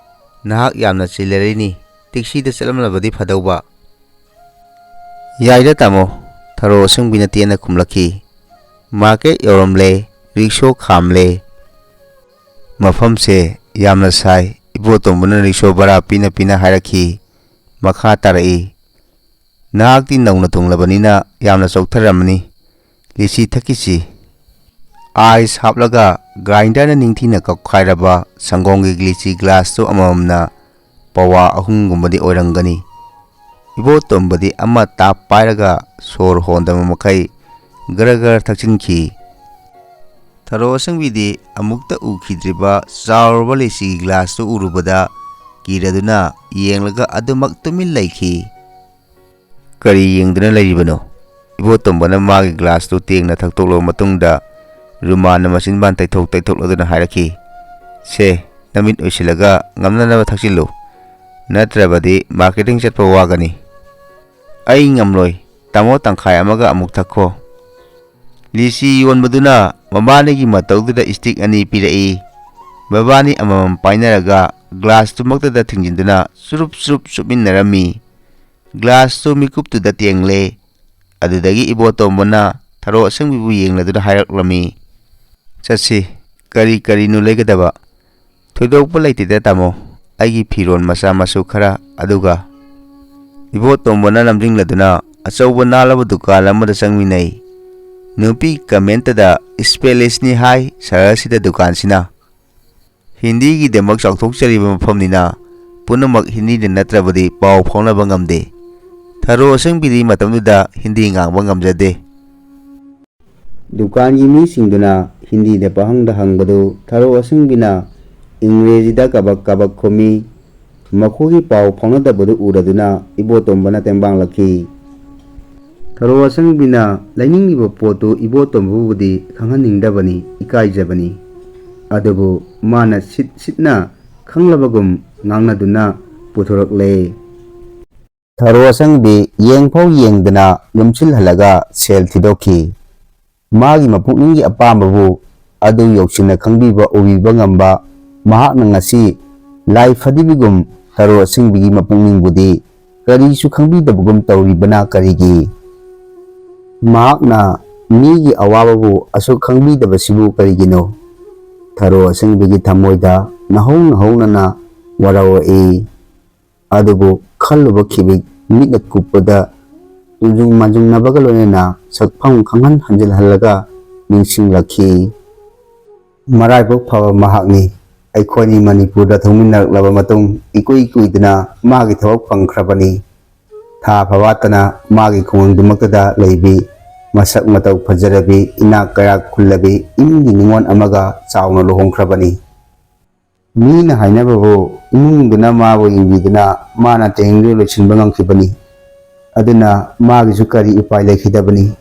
"ꯅꯍꯥꯛ ꯌꯥꯝꯅ ꯆꯤꯜꯂꯔꯤꯅꯤ, ꯇꯦꯛꯁꯤꯗ ꯆꯠꯂꯝꯂꯕꯗꯤ ꯐꯗꯧꯕ"꯫ "ꯌꯥꯏꯗ ꯇꯥꯃꯣ", ꯊꯔꯣ ꯑꯁꯦꯡꯕꯤꯅ ꯇꯦꯟꯅ ꯈꯨꯝꯂꯛꯈꯤ꯫ Market ꯌꯧꯔꯝꯂꯦ, rickshaw ꯈꯥꯝꯂꯦ꯫ ꯃꯐꯝꯁꯦ ꯌꯥꯝꯅ ꯁꯥꯏ꯫ ꯏꯕꯣꯇꯣꯝꯕꯅ ꯔꯤꯛꯁꯣ ꯚꯔꯥ ꯄꯤꯅ ꯄꯤꯅ ꯍꯥꯏꯔꯛꯈꯤ꯫ ꯃꯈꯥ ꯇꯥꯔꯛꯏ, "ꯅꯍꯥꯛꯇꯤ ꯅꯧꯅ ꯊꯨꯡꯂꯕꯅꯤꯅ ꯌꯥꯝꯅ ꯆꯣꯛꯊꯔꯝꯃꯅꯤ꯫ ꯂꯤꯆꯤ ꯊꯛꯈꯤꯁꯤ"꯫ ꯑꯥꯏꯁ ꯍꯥꯞꯂꯒ ꯒ꯭ꯔꯥꯏꯟꯗꯔꯅ ꯅꯤꯡꯊꯤꯅ ꯀꯛꯈꯥꯏꯔꯕ ꯁꯪꯒꯣꯝꯒꯤ ꯂꯤꯆꯤ ꯒ꯭ꯂꯥꯁꯇꯨ ꯑꯃꯃꯝꯅ ꯄꯋꯥ ꯑꯍꯨꯝꯒꯨꯝꯕꯗꯤ ꯑꯣꯏꯔꯝꯒꯅꯤ꯫ ꯏꯕꯣꯇꯣꯝꯕꯗꯤ ꯑꯃ ꯇꯥꯞ ꯄꯥꯏꯔꯒ ꯁꯣꯔ ꯍꯣꯟꯗꯕ ꯃꯈꯩ ꯒꯔ ꯒꯔ ꯊꯛꯆꯤꯟꯈꯤ꯫ ꯊꯔꯣ ꯑꯁꯪꯕꯤꯗꯤ ꯑꯃꯨꯛꯇ ꯎꯈꯤꯗ꯭ꯔꯤꯕ ꯆꯥꯎꯔꯕ ꯂꯤꯆꯤꯒꯤ ꯒ꯭ꯂꯥꯁꯇꯨ ꯎꯔꯨꯕꯗ ꯀꯤꯔꯗꯨꯅ ꯌꯦꯡꯂꯒ ꯑꯗꯨꯃꯛ ꯇꯨꯃꯤꯟ ꯂꯩꯈꯤ꯫ "ꯀꯔꯤ ꯌꯦꯡꯗꯨꯅ ꯂꯩꯔꯤꯕꯅꯣ?" ꯏꯕꯣꯇꯣꯝꯕꯅ ꯃꯥꯒꯤ ꯒ꯭ꯂꯥꯁꯇꯨ ꯇꯦꯡꯅ ꯊꯛꯇꯣꯛꯂꯕ ꯃꯇꯨꯡꯗ ꯔꯨꯃꯥꯟꯅ ꯃꯆꯤꯟꯕꯥꯟ ꯇꯩꯊꯣꯛ ꯇꯩꯊꯣꯛꯂꯗꯨꯅ ꯍꯥꯏꯔꯛꯈꯤ꯫ "ꯁꯦ, ꯅꯃꯤꯠ ꯎꯏꯁꯤꯜꯂꯒ ꯉꯝꯅꯅꯕ ꯊꯛꯆꯤꯜꯂꯨ, ꯅꯠꯇ꯭ꯔꯕꯗꯤ ꯃꯥꯔꯀꯦꯇꯤꯡ ꯆꯠꯄ ꯋꯥꯒꯅꯤ"꯫ "ꯑꯩ ꯉꯝꯂꯣꯏ, ꯇꯥꯃꯣ, ꯇꯪꯈꯥꯏ ꯑꯃꯒ ꯑꯃꯨꯛ ꯊꯛꯈꯣ"꯫ ꯂꯤꯆꯤ ꯌꯣꯟꯕꯗꯨꯅ ꯃꯕꯥꯅꯤꯒꯤ ꯃꯇꯧꯗꯨꯗ ꯏꯁꯇꯤꯛ ꯑꯅꯤ ꯄꯤꯔꯛꯏ꯫ ꯃꯕꯥꯅꯤ ꯑꯃꯃꯝ ꯄꯥꯏꯅꯔꯒ ꯒ꯭ꯂꯥꯁꯇꯨꯃꯛꯇꯗ ꯊꯤꯡꯖꯤꯟꯗꯨꯅ ꯆꯨꯔꯨꯞ ꯆꯨꯔꯨꯞ ꯆꯨꯞꯃꯤꯟꯅꯔꯝꯃꯤ꯫ ꯒ꯭ꯂꯥꯁꯇꯨ ꯃꯤꯀꯨꯞꯇꯨꯗ ꯇꯦꯡꯂꯦ꯫ ꯑꯗꯨꯗꯒꯤ ꯏꯕꯣꯇꯣꯝꯕꯅ ꯊꯔꯣ ꯑꯁꯪꯕꯤꯕꯨ ꯌꯦꯡꯂꯗꯨꯅ ꯍꯥꯏꯔꯛꯂꯝꯃꯤ, "ꯆꯠꯁꯤ, ꯀꯔꯤ ꯀꯔꯤꯅꯣ ꯂꯩꯒꯗꯕ?" "ꯊꯣꯏꯗꯣꯛꯄ ꯂꯩꯇꯦꯗ ꯇꯥꯃꯣ, ꯑꯩꯒꯤ ꯐꯤꯔꯣꯜ ꯃꯆꯥ ꯃꯁꯨ ꯈꯔ ꯑꯗꯨꯒ"꯫ ꯏꯕꯣꯇꯣꯝꯕꯅ ꯂꯝꯖꯤꯡꯂꯗꯨꯅ ꯑꯆꯧꯕ ꯅꯥꯜꯂꯕ ꯗꯨꯀꯥꯟ ꯑꯃꯗ ꯆꯪꯃꯤꯟꯅꯩ꯫ ꯅꯨꯄꯤ ꯀꯃꯦꯟꯇꯗ ꯏꯁꯄꯦꯂꯤꯁꯅꯤ ꯍꯥꯏ ꯁꯍꯔꯁꯤꯗ ꯗꯨꯀꯥꯟꯁꯤꯅ꯫ ꯍꯤꯟꯗꯤꯒꯤꯗꯃꯛ ꯆꯥꯎꯊꯣꯛꯆꯔꯤꯕ ꯃꯐꯝꯅꯤꯅ ꯄꯨꯝꯅꯃꯛ ꯍꯤꯟꯗꯤꯗ ꯅꯠꯇ꯭ꯔꯕꯗꯤ ꯄꯥꯎ ꯐꯥꯎꯅꯕ ꯉꯝꯗꯦ꯫ ꯊꯔꯣ ꯑꯁꯪꯕꯤꯗꯤ ꯃꯇꯝꯗꯨꯗ ꯍꯤꯟꯗꯤ ꯉꯥꯡꯕ ꯉꯝꯖꯗꯦ꯫ ꯗꯨꯀꯥꯟꯒꯤ ꯃꯤꯁꯤꯡꯗꯨꯅ ꯍꯤꯟꯗꯤꯗ ꯄꯪꯍꯪꯗ ꯍꯪꯕꯗꯨ ꯊꯔꯣ ꯑꯁꯪꯕꯤꯅ ꯏꯪꯒ꯭ꯔꯦꯖꯤꯗ ꯀꯕꯛ ꯀꯕꯛ ꯈꯨꯝꯃꯤ꯫ ꯃꯈꯣꯏꯒꯤ ꯄꯥꯎ ꯐꯥꯎꯅꯗꯕꯗꯨ ꯎꯔꯗꯨꯅ ꯏꯕꯣꯇꯣꯝꯕꯅ ꯇꯦꯡꯕꯥꯡꯂꯛꯈꯤ꯫ ꯊꯔꯣ ꯑꯁꯪꯕꯤꯅ ꯂꯩꯅꯤꯡꯂꯤꯕ ꯄꯣꯠꯇꯨ ꯏꯕꯣꯇꯣꯝꯕꯕꯨꯗꯤ ꯈꯪꯍꯟꯅꯤꯡꯗꯕꯅꯤ, ꯏꯀꯥꯏꯖꯕꯅꯤ꯫ ꯑꯗꯨꯕꯨ ꯃꯥꯅ ꯁꯤꯠ ꯁꯤꯠꯅ ꯈꯪꯂꯕꯒꯨꯝ ꯉꯥꯡꯅꯗꯨꯅ ꯄꯨꯊꯣꯔꯛꯂꯦ꯫ ꯊꯔꯣ ꯑꯁꯪꯕꯤ ꯌꯦꯡꯐꯥꯎ ꯌꯦꯡꯗꯅ ꯌꯨꯝꯁꯤꯜꯍꯜꯂꯒ ꯁꯦꯜ ꯊꯤꯗꯣꯛꯈꯤ꯫ ꯃꯥꯒꯤ ꯃꯄꯨꯛꯅꯤꯡꯒꯤ ꯑꯄꯥꯝꯕꯕꯨ ꯑꯗꯨ ꯌꯧꯁꯤꯟꯅ ꯈꯪꯕꯤꯕ, ꯎꯕꯤꯕ ꯉꯝꯕ ꯃꯍꯥꯛꯅ ꯉꯁꯤ ꯂꯥꯏ ꯐꯗꯤꯕꯤꯒꯨꯝ ꯊꯔꯣ ꯑꯁꯪꯕꯤꯒꯤ ꯃꯄꯨꯛꯅꯤꯡꯕꯨꯗꯤ ꯀꯔꯤꯁꯨ ꯈꯪꯕꯤꯗꯕꯒꯨꯝ ꯇꯧꯔꯤꯕꯅ ꯀꯔꯤꯒꯤ? ꯃꯍꯥꯛꯅ ꯃꯤꯒꯤ ꯑꯋꯥꯕꯕꯨ ꯑꯁꯨꯛ ꯈꯪꯕꯤꯗꯕꯁꯤꯕꯨ ꯀꯔꯤꯒꯤꯅꯣ? ꯊꯔꯣ ꯑꯁꯪꯕꯤꯒꯤ ꯊꯃꯣꯏꯗ ꯅꯍꯧ ꯅꯍꯧꯅꯅ ꯋꯥꯔꯧꯔꯛꯏ꯫ ꯑꯗꯨꯕꯨ ꯈꯜꯂꯨꯕ ꯈꯤꯕꯤꯛ ꯃꯤꯠꯅ ꯀꯨꯞꯄꯗ ꯇꯨꯖꯨꯡ ꯃꯥꯖꯨꯡꯅꯕꯒ ꯂꯣꯏꯅꯅ ꯁꯛꯐꯝ ꯈꯪꯍꯟ ꯍꯟꯖꯤꯜꯍꯜꯂꯒ ꯅꯤꯡꯁꯤꯡꯂꯛꯈꯤ꯫ ꯃꯔꯥꯏꯕꯛ ꯐꯕ ꯃꯍꯥꯛꯅꯤ꯫ ꯑꯩꯈꯣꯏꯅꯤ ꯃꯅꯤꯄꯨꯔꯗ ꯊꯧꯃꯤꯟꯅꯔꯛꯂꯕ ꯃꯇꯨꯡ ꯏꯀꯨꯏ ꯀꯨꯏꯗꯅ ꯃꯥꯒꯤ ꯊꯕꯛ ꯐꯪꯈ꯭ꯔꯕꯅꯤ꯫ ꯊꯥ ꯐꯕꯥꯠꯇꯅ ꯃꯥꯒꯤ ꯈꯨꯡꯒꯪꯗꯨꯃꯛꯇꯗ ꯂꯩꯕꯤ, ꯃꯁꯛ ꯃꯇꯧ ꯐꯖꯔꯕꯤ, ꯏꯅꯥꯛ ꯀꯩꯔꯥꯛ ꯈꯨꯜꯂꯕꯤ ꯏꯃꯨꯡꯒꯤ ꯅꯤꯉꯣꯜ ꯑꯃꯒ ꯆꯥꯎꯅ ꯂꯨꯍꯣꯡꯈ꯭ꯔꯕꯅꯤ꯫ ꯃꯤꯅ ꯍꯥꯏꯅꯕꯕꯨ ꯏꯃꯨꯡꯗꯨꯅ ꯃꯥꯕꯨ ꯌꯦꯡꯕꯤꯗꯨꯅ ꯃꯥꯅ ꯇꯦꯡꯗꯨ ꯂꯣꯏꯁꯤꯟꯕ ꯉꯝꯈꯤꯕꯅꯤ꯫ ꯑꯗꯨꯅ ꯃꯥꯒꯤꯁꯨ ꯀꯔꯤ ꯎꯄꯥꯏ ꯂꯩꯈꯤꯗꯕꯅꯤ꯫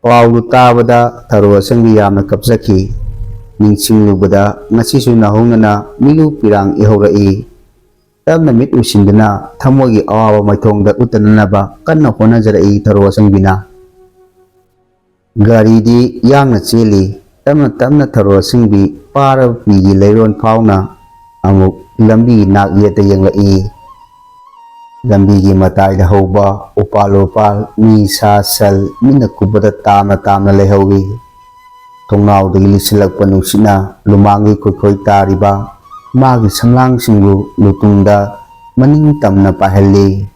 ꯄꯥꯎꯗꯨ ꯇꯥꯕꯗ ꯊꯔꯣ ꯑꯁꯪꯕꯤ ꯌꯥꯝꯅ ꯀꯞꯆꯈꯤ꯫ ꯅꯤꯡꯁꯤꯡꯂꯨꯕꯗ ꯉꯁꯤꯁꯨ ꯅꯧꯍꯧꯅꯅ ꯃꯤꯠꯂꯨ ꯄꯤꯔꯥꯡ ꯏꯍꯧꯔꯛꯏ꯫ ꯇꯞꯅ ꯃꯤꯠ ꯎꯏꯁꯤꯟꯗꯨꯅ ꯊꯃꯣꯏꯒꯤ ꯑꯋꯥꯕ ꯃꯥꯏꯊꯣꯡꯗ ꯎꯠꯇꯅꯅꯕ ꯀꯟꯅ ꯍꯣꯠꯅꯖꯔꯛꯏ ꯊꯔꯣ ꯑꯁꯪꯕꯤꯅ꯫ ꯒꯥꯔꯤꯗꯤ ꯌꯥꯡꯅ ꯆꯦꯜꯂꯤ꯫ ꯇꯞꯅ ꯇꯞꯅ ꯊꯔꯣ ꯑꯁꯪꯕꯤ ꯄꯥꯔꯕ ꯄꯤꯒꯤ ꯂꯩꯔꯣꯟ ꯐꯥꯎꯅ ꯑꯃꯨꯛ ꯂꯝꯕꯤ ꯅꯥꯛ ꯌꯦꯠꯇ ꯌꯦꯡꯂꯛꯏ꯫ ꯂꯝꯕꯤꯒꯤ ꯃꯇꯥꯏꯗ ꯍꯧꯕ ꯎꯄꯥꯜ ꯋꯥꯄꯥꯜ, ꯃꯤ ꯁꯥ ꯁꯟ ꯃꯤꯠꯅ ꯀꯨꯞꯄꯗ ꯇꯥꯝꯅ ꯇꯥꯝꯅ ꯂꯩꯍꯧꯏ꯫ ꯊꯣꯡꯅꯥꯎꯗꯒꯤ ꯂꯤꯠꯁꯤꯜꯂꯛꯄ ꯅꯨꯡꯁꯤꯠꯅ ꯂꯨꯃꯥꯡꯒꯤ ꯈꯣꯏꯈꯣꯏ ꯇꯥꯔꯤꯕ ꯃꯥꯒꯤ ꯁꯝꯂꯥꯡꯁꯤꯡꯕꯨ ꯂꯨꯇꯨꯡꯗ ꯃꯅꯤꯡ ꯇꯝꯅ ꯄꯥꯏꯍꯜꯂꯤ꯫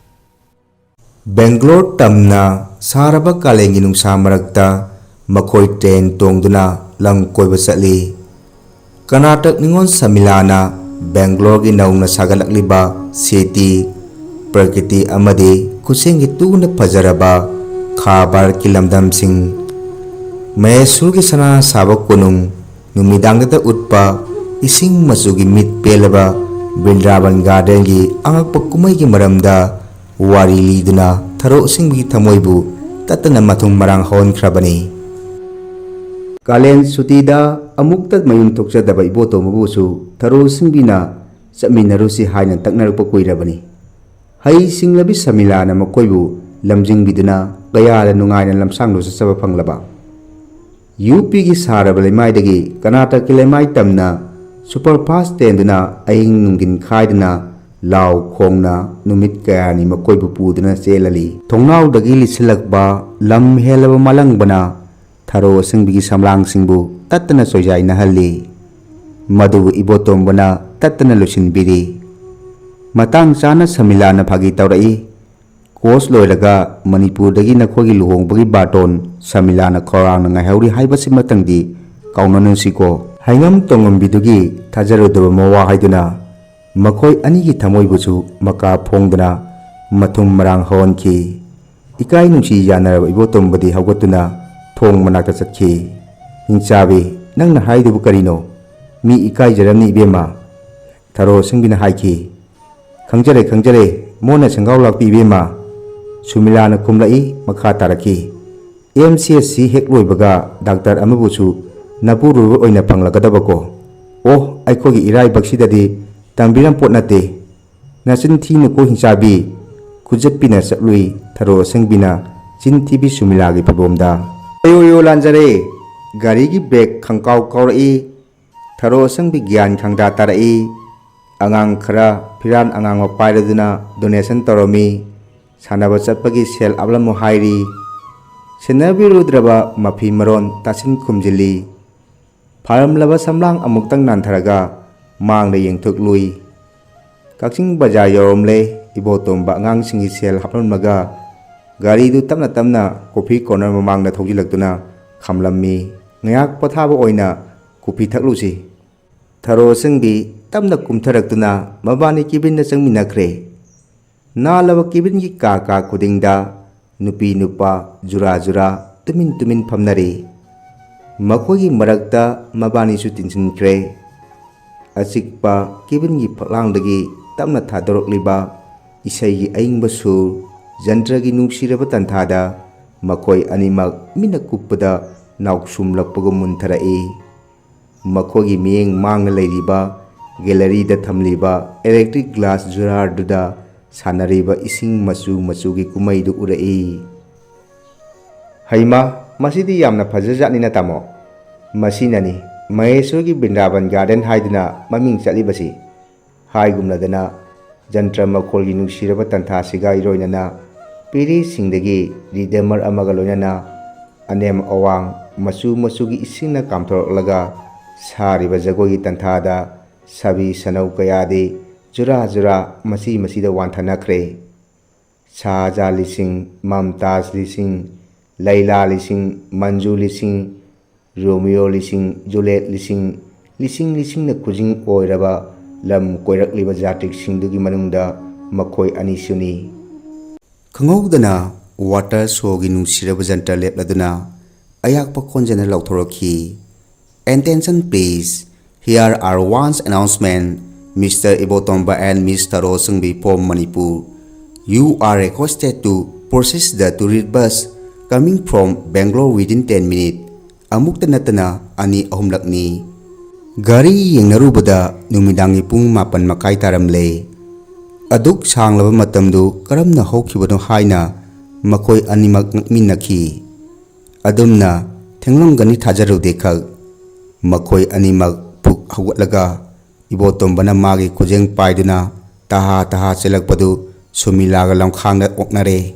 ꯕꯦꯡꯒ꯭ꯂꯣꯔ ꯇꯝꯅ ꯁꯥꯔꯕ ꯀꯥꯂꯦꯟꯒꯤ ꯅꯨꯡꯁꯥ ꯃꯔꯛꯇ ꯃꯈꯣꯏ ꯇ꯭ꯔꯦꯟ ꯇꯣꯡꯗꯨꯅ ꯂꯝ ꯀꯣꯏꯕ ꯆꯠꯂꯤ꯫ ꯀꯔꯅꯥꯇꯛ ꯅꯤꯉꯣꯜ ꯁꯃꯤꯂꯥꯅ ꯕꯦꯡꯒ꯭ꯂꯣꯔꯒꯤ ꯅꯧꯅ ꯁꯥꯒꯠꯂꯛꯂꯤꯕ ꯁꯤꯇꯤ, ꯄ꯭ꯔꯀ꯭ꯔꯤꯇꯤ ꯑꯃꯗꯤ ꯈꯨꯠꯁꯦꯝꯒꯤ ꯇꯨꯅ ꯐꯖꯔꯕ ꯈꯥ ꯚꯥꯔꯠꯀꯤ ꯂꯝꯗꯝꯁꯤꯡ, ꯃꯍꯦꯁꯨꯔꯒꯤ ꯁꯅꯥ ꯁꯥꯕ ꯀꯣꯅꯨꯡ, ꯅꯨꯃꯤꯗꯥꯡꯗꯇ ꯎꯠꯄ ꯏꯁꯤꯡ ꯃꯆꯨꯒꯤ ꯃꯤꯠ ꯄꯦꯜꯂꯕ ꯕ꯭ꯔꯤꯟꯗꯥꯕꯟ ꯒꯥꯔꯗꯦꯟꯒꯤ ꯑꯉꯛꯄ ꯀꯨꯝꯍꯩꯒꯤ ꯃꯔꯝꯗ ꯋꯥꯔꯤ ꯂꯤꯗꯨꯅ ꯊꯔꯣ ꯑꯁꯤꯡꯕꯒꯤ ꯊꯃꯣꯏꯕꯨ ꯇꯠꯇꯅ ꯃꯊꯨꯝ ꯃꯔꯥꯡ ꯍꯧꯍꯟꯈ꯭ꯔꯕꯅꯤ꯫ ꯀꯥꯂꯦꯟ ꯁꯨꯇꯤꯗ ꯑꯃꯨꯛꯇ ꯃꯌꯨꯝ ꯊꯣꯛꯆꯗꯕ ꯏꯕꯣꯇꯣꯝꯕꯕꯨꯁꯨ ꯊꯔꯣ ꯑꯁꯤꯡꯕꯤꯅ ꯆꯠꯃꯤꯟꯅꯔꯨꯁꯤ ꯍꯥꯏꯅ ꯇꯛꯅꯔꯛꯄ ꯀꯨꯏꯔꯕꯅꯤ꯫ ꯍꯩ ꯁꯤꯡꯂꯕꯤ ꯁꯃꯤꯂꯥꯅ ꯃꯈꯣꯏꯕꯨ ꯂꯝꯖꯤꯡꯕꯤꯗꯨꯅ ꯀꯌꯥꯗ ꯅꯨꯡꯉꯥꯏꯅ ꯂꯝꯁꯥꯡꯗꯨ ꯆꯠꯆꯕ ꯐꯪꯂꯕ꯫ ꯌꯨ ꯄꯤꯒꯤ ꯁꯥꯔꯕ ꯂꯩꯃꯥꯏꯗꯒꯤ ꯀꯔꯅꯥꯇꯀꯒꯤ ꯂꯩꯃꯥꯏ ꯇꯝꯅ ꯁꯨꯄꯔ ꯐꯥꯁ ꯇ꯭ꯔꯦꯟꯗꯨꯅ ꯑꯍꯤꯡ ꯅꯨꯡꯊꯤꯟ ꯈꯥꯏꯗꯅ ꯂꯥꯎ ꯈꯣꯡꯅ ꯅꯨꯃꯤꯠ ꯀꯌꯥꯅꯤ ꯃꯈꯣꯏꯕꯨ ꯄꯨꯗꯨꯅ ꯆꯦꯜꯂꯜꯂꯤ꯫ ꯊꯣꯡꯅꯥꯎꯗꯒꯤ ꯂꯤꯠꯁꯤꯜꯂꯛꯄ ꯂꯝ ꯍꯦꯜꯂꯕ ꯃꯥꯂꯪꯕꯅ ꯊꯔꯣ ꯑꯁꯤꯡꯕꯒꯤ ꯁꯝꯂꯥꯡꯁꯤꯡꯕꯨ ꯇꯠꯇꯅ ꯆꯣꯏꯖꯥꯏꯅꯍꯜꯂꯤ꯫ ꯃꯗꯨꯕꯨ ꯏꯕꯣꯇꯣꯝꯕꯅ ꯇꯠꯇꯅ ꯂꯣꯏꯁꯤꯟꯕꯤꯔꯤ꯫ ꯃꯇꯥꯡ ꯆꯥꯅ ꯁꯃꯤꯂꯥꯅ ꯐꯥꯒꯤ ꯇꯧꯔꯛꯏ, "ꯀꯣꯔꯁ ꯂꯣꯏꯔꯒ ꯃꯅꯤꯄꯨꯔꯗꯒꯤ ꯅꯈꯣꯏꯒꯤ ꯂꯨꯍꯣꯡꯕꯒꯤ ꯕꯥꯔꯇꯣꯟ ꯁꯃꯤꯂꯥꯅ ꯈꯧꯔꯥꯡꯅ ꯉꯥꯏꯍꯧꯔꯤ ꯍꯥꯏꯕꯁꯤꯃꯇꯪꯗꯤ ꯀꯥꯎꯅꯅꯨꯁꯤꯀꯣ"꯫ ꯍꯩꯉꯝ ꯇꯣꯡꯉꯝꯕꯤꯗꯨꯒꯤ ꯊꯥꯖꯔꯨꯗꯕ ꯃꯋꯥ ꯍꯥꯏꯗꯨꯅ ꯃꯈꯣꯏ ꯑꯅꯤꯒꯤ ꯊꯃꯣꯏꯕꯨꯁꯨ ꯃꯀꯥ ꯐꯣꯡꯗꯨꯅ ꯃꯊꯨꯝ ꯃꯔꯥꯡ ꯍꯧꯍꯟꯈꯤ꯫ ꯏꯀꯥꯏ ꯅꯨꯡꯁꯤ ꯌꯥꯅꯔꯕ ꯏꯕꯣꯇꯣꯝꯕꯗꯤ ꯍꯧꯒꯠꯇꯨꯅ ꯊꯣꯡ ꯃꯅꯥꯛꯇ ꯆꯠꯈꯤ꯫ "ꯍꯤꯡꯆꯥꯕꯤ, ꯅꯪꯅ ꯍꯥꯏꯗꯨꯕꯨ ꯀꯔꯤꯅꯣ? ꯃꯤ ꯏꯀꯥꯏꯖꯔꯝꯅꯤ ꯏꯕꯦꯝꯃ"꯫ ꯊꯔꯣ ꯑꯁꯪꯕꯤꯅ ꯍꯥꯏꯈꯤ꯫ "ꯈꯪꯖꯔꯦ, ꯈꯪꯖꯔꯦ, ꯃꯣꯟꯅ ꯁꯪꯒꯥꯎ ꯂꯥꯛꯄꯤ ꯏꯕꯦꯝꯃ"꯫ ꯁꯨꯃꯤꯂꯥꯅ ꯈꯨꯝꯂꯛꯏ, ꯃꯈꯥ ꯇꯥꯔꯛꯈꯤ꯫ "ꯑꯦꯝ ꯁꯤ ꯑꯦꯁ ꯁꯤ ꯍꯦꯛ ꯂꯣꯏꯕꯒ ꯗꯥꯛꯇꯔ ꯑꯃꯕꯨꯁꯨ ꯅꯄꯨꯔꯣꯏꯕ ꯑꯣꯏꯅ ꯐꯪꯂꯒꯗꯕꯀꯣ꯫ ꯑꯣ, ꯑꯩꯈꯣꯏꯒꯤ ꯏꯔꯥꯏꯕꯛꯁꯤꯗꯗꯤ ꯇꯝꯕꯤꯔꯝ ꯄꯣꯠ ꯅꯠꯇꯦ꯫ ꯅꯆꯤꯟ ꯊꯤꯅꯨꯀꯣ ꯍꯤꯡꯆꯥꯕꯤ"꯫ ꯈꯨꯖꯠꯄꯤꯅ ꯆꯠꯂꯨꯏ ꯊꯔꯣ ꯑꯁꯪꯕꯤꯅ ꯆꯤꯟ ꯊꯤꯕꯤ ꯁꯨꯃꯤꯂꯥꯒꯤ ꯐꯤꯕꯣꯝꯗ꯫ "ꯑꯌꯣ ꯌꯣ ꯂꯥꯟꯖꯔꯦ"꯫ ꯒꯥꯔꯤꯒꯤ ꯕ꯭ꯔꯦꯛ ꯈꯪꯀꯥꯎ ꯀꯥꯎꯔꯛꯏ꯫ ꯊꯔꯣ ꯑꯁꯪꯕꯤ ꯒ꯭ꯌꯥꯟ ꯈꯪꯗꯥ ꯇꯥꯔꯛꯏ꯫ ꯑꯉꯥꯡ ꯈꯔ ꯐꯤꯔꯥꯟ ꯑꯉꯥꯡꯕ ꯄꯥꯏꯔꯗꯨꯅ ꯗꯣꯅꯦꯁꯟ ꯇꯧꯔꯝꯃꯤ꯫ ꯁꯥꯟꯅꯕ ꯆꯠꯄꯒꯤ ꯁꯦꯜ ꯍꯥꯞꯂꯝꯃꯨ ꯍꯥꯏꯔꯤ꯫ ꯁꯦꯟꯅꯕꯤꯔꯨꯗ꯭ꯔꯕ ꯃꯐꯤ ꯃꯔꯣꯟ ꯇꯥꯁꯤꯟ ꯈꯨꯝꯖꯤꯜꯂꯤ꯫ ꯐꯥꯔꯝꯂꯕ ꯁꯝꯂꯥꯡ ꯑꯃꯨꯛꯇꯪ ꯅꯥꯟꯊꯔꯒ ꯃꯥꯡꯗ ꯌꯦꯡꯊꯣꯛꯂꯨꯏ꯫ ꯀꯛꯆꯤꯡ ꯕꯖꯥꯔ ꯌꯧꯔꯝꯂꯦ꯫ ꯏꯕꯣꯇꯣꯝꯕ ꯑꯉꯥꯡꯁꯤꯡꯒꯤ ꯁꯦꯜ ꯍꯥꯞꯂꯝꯂꯒ ꯒꯥꯔꯤꯗꯨ ꯇꯞꯅ ꯇꯞꯅ ꯀꯣꯐꯤ ꯀꯣꯔꯅꯔ ꯃꯃꯥꯡꯗ ꯊꯧꯖꯤꯜꯂꯛꯇꯨꯅ ꯈꯥꯝꯂꯝꯃꯤ꯫ "ꯉꯥꯏꯍꯥꯛ ꯄꯣꯊꯥꯕ ꯑꯣꯏꯅ ꯀꯣꯐꯤ ꯊꯛꯂꯨꯁꯤ"꯫ ꯊꯔꯣ ꯑꯁꯪꯕꯤ ꯇꯞꯅ ꯀꯨꯝꯊꯔꯛꯇꯨꯅ ꯃꯕꯥꯅꯤ ꯀꯦꯕꯤꯟꯗ ꯆꯪꯃꯤꯟꯅꯈ꯭ꯔꯦ꯫ ꯅꯥꯜꯂꯕ ꯀꯦꯕꯤꯟꯒꯤ ꯀꯥ ꯀꯥ ꯈꯨꯗꯤꯡꯗ ꯅꯨꯄꯤ ꯅꯨꯄꯥ ꯖꯨꯔꯥ ꯖꯨꯔꯥ ꯇꯨꯃꯤꯟ ꯇꯨꯃꯤꯟ ꯐꯝꯅꯔꯤ꯫ ꯃꯈꯣꯏꯒꯤ ꯃꯔꯛꯇ ꯃꯕꯥꯅꯤꯁꯨ ꯇꯤꯟꯁꯤꯟꯈ꯭ꯔꯦ꯫ ꯑꯆꯤꯛꯄ ꯀꯦꯕꯤꯟꯒꯤ ꯐꯛꯂꯥꯡꯗꯒꯤ ꯇꯞꯅ ꯊꯥꯗꯣꯔꯛꯂꯤꯕ ꯏꯁꯩꯒꯤ ꯑꯏꯪꯕ ꯁꯨꯔ, ꯖꯟꯇ꯭ꯔꯒꯤ ꯅꯨꯡꯁꯤꯔꯕ ꯇꯟꯊꯥꯗ ꯃꯈꯣꯏ ꯑꯅꯤꯃꯛ ꯃꯤꯠꯅ ꯀꯨꯞꯄꯗ ꯅꯥꯎꯁꯨꯝꯂꯛꯄꯒꯨꯝ ꯃꯨꯟꯊꯔꯛꯏ꯫ ꯃꯈꯣꯏꯒꯤ ꯃꯤꯠꯌꯦꯡ ꯃꯥꯡꯅ ꯂꯩꯔꯤꯕ ꯒꯦꯂꯔꯤꯗ ꯊꯝꯂꯤꯕ ꯏꯂꯦꯛꯇ꯭ꯔꯤꯛ ꯒ꯭ꯂꯥꯁ ꯖꯨꯔꯥꯔꯗꯨꯗ ꯁꯥꯟꯅꯔꯤꯕ ꯏꯁꯤꯡ ꯃꯆꯨ ꯃꯆꯨꯒꯤ ꯀꯨꯝꯍꯩꯗꯨ ꯎꯔꯛꯏ꯫ "ꯍꯩꯃꯥ, ꯃꯁꯤꯗꯤ ꯌꯥꯝꯅ ꯐꯖꯖꯥꯠꯅꯤꯅ, ꯇꯥꯃꯣ꯫ ꯃꯁꯤꯅꯅꯤ ꯃꯍꯦꯁꯣꯔꯒꯤ ꯕ꯭ꯔꯤꯟꯗꯥꯕꯟ ꯒꯥꯔꯗꯦꯟ ꯍꯥꯏꯗꯨꯅ ꯃꯃꯤꯡ ꯆꯠꯂꯤꯕꯁꯤ" ꯍꯥꯏꯒꯨꯝꯂꯗꯅ, ꯖꯟꯇ꯭ꯔ ꯃꯈꯣꯜꯒꯤ ꯅꯨꯡꯁꯤꯔꯕ ꯇꯟꯊꯥꯁꯤꯒ ꯏꯔꯣꯏꯅꯅ ꯄꯦꯔꯤꯁꯤꯡꯗꯒꯤ ꯔꯤꯗꯃꯔ ꯑꯃꯒ ꯂꯣꯏꯅꯅ ꯑꯅꯦꯝ ꯑꯋꯥꯡ ꯃꯆꯨ ꯃꯆꯨꯒꯤ ꯏꯁꯤꯡꯅ ꯀꯥꯝꯊꯣꯔꯛꯂꯒ ꯁꯥꯔꯤꯕ ꯖꯒꯣꯏꯒꯤ ꯇꯟꯊꯥꯗ ꯁꯥꯕꯤ ꯁꯅꯧ ꯀꯌꯥꯗꯤ ꯖꯨꯔꯥ ꯖꯨꯔꯥ ꯃꯆꯤ ꯃꯆꯤꯗ ꯋꯥꯟꯊꯅꯈ꯭ꯔꯦ꯫ ꯁꯥꯍꯖꯥ ꯂꯤꯁꯤꯡ, ꯃꯝꯇꯥꯖ ꯂꯤꯁꯤꯡ, ꯂꯩꯂꯥ ꯂꯤꯁꯤꯡ, ꯃꯟꯖꯨ ꯂꯤꯁꯤꯡ, ꯔꯣꯃꯤꯌꯣ ꯂꯤꯁꯤꯡ, ꯖꯨꯂꯦꯠ ꯂꯤꯁꯤꯡ, ꯂꯤꯁꯤꯡ ꯂꯤꯁꯤꯡꯅ ꯈꯨꯖꯤꯡ ꯑꯣꯏꯔꯕ ꯂꯝ ꯀꯣꯏꯔꯛꯂꯤꯕ ꯖꯥꯇ꯭ꯔꯤꯛꯁꯤꯡꯗꯨꯒꯤ ꯃꯅꯨꯡꯗ ꯃꯈꯣꯏ ꯑꯅꯤꯁꯨꯅꯤ꯫ ꯈꯪꯍꯧꯗꯅ water ꯁꯣꯒꯤ ꯅꯨꯡꯁꯤꯔꯕ ꯖꯟꯇ꯭ꯔ ꯂꯦꯞꯂꯗꯨꯅ ꯑꯌꯥꯛꯄ ꯈꯣꯟꯖꯦꯜꯅ ꯂꯥꯎꯊꯣꯔꯛꯈꯤ, "Attention please, here are once announcement, Mister Ibotomba and Miss Taro Singbi from Manipur. You are requested to process the tourist bus coming from Bangalore within ten minutes." ꯑꯃꯨꯛꯇ ꯅꯠꯇꯅ ꯑꯅꯤ ꯑꯍꯨꯝꯂꯛꯅꯤ꯫ ꯒꯥꯔꯤ ꯌꯦꯡꯅꯔꯨꯕꯗ ꯅꯨꯃꯤꯗꯥꯡꯒꯤ ꯄꯨꯡ ꯃꯥꯄꯟ ꯃꯈꯥꯏ ꯇꯥꯔꯝꯂꯦ꯫ ꯑꯗꯨꯛ ꯁꯥꯡꯂꯕ ꯃꯇꯝꯗꯨ ꯀꯔꯝꯅ ꯍꯧꯈꯤꯕꯅꯣ ꯍꯥꯏꯅ ꯃꯈꯣꯏ ꯑꯅꯤꯃꯛ ꯉꯛꯃꯤꯟꯅꯈꯤ꯫ ꯑꯗꯨꯝꯅ ꯊꯦꯡꯂꯝꯒꯅꯤ ꯊꯥꯖꯔꯨꯗꯦ ꯈꯛ꯫ ꯃꯈꯣꯏ ꯑꯅꯤꯃꯛ ꯐꯨꯛ ꯍꯧꯒꯠꯂꯒ ꯏꯕꯣꯇꯣꯝꯕꯅ ꯃꯥꯒꯤ ꯈꯨꯖꯦꯡ ꯄꯥꯏꯗꯨꯅ ꯇꯍꯥ ꯇꯍꯥ ꯆꯦꯜꯂꯛꯄꯗꯨ ꯁꯨꯃꯤꯂꯥꯒ ꯂꯝꯈꯥꯡꯗ ꯑꯣꯛꯅꯔꯦ꯫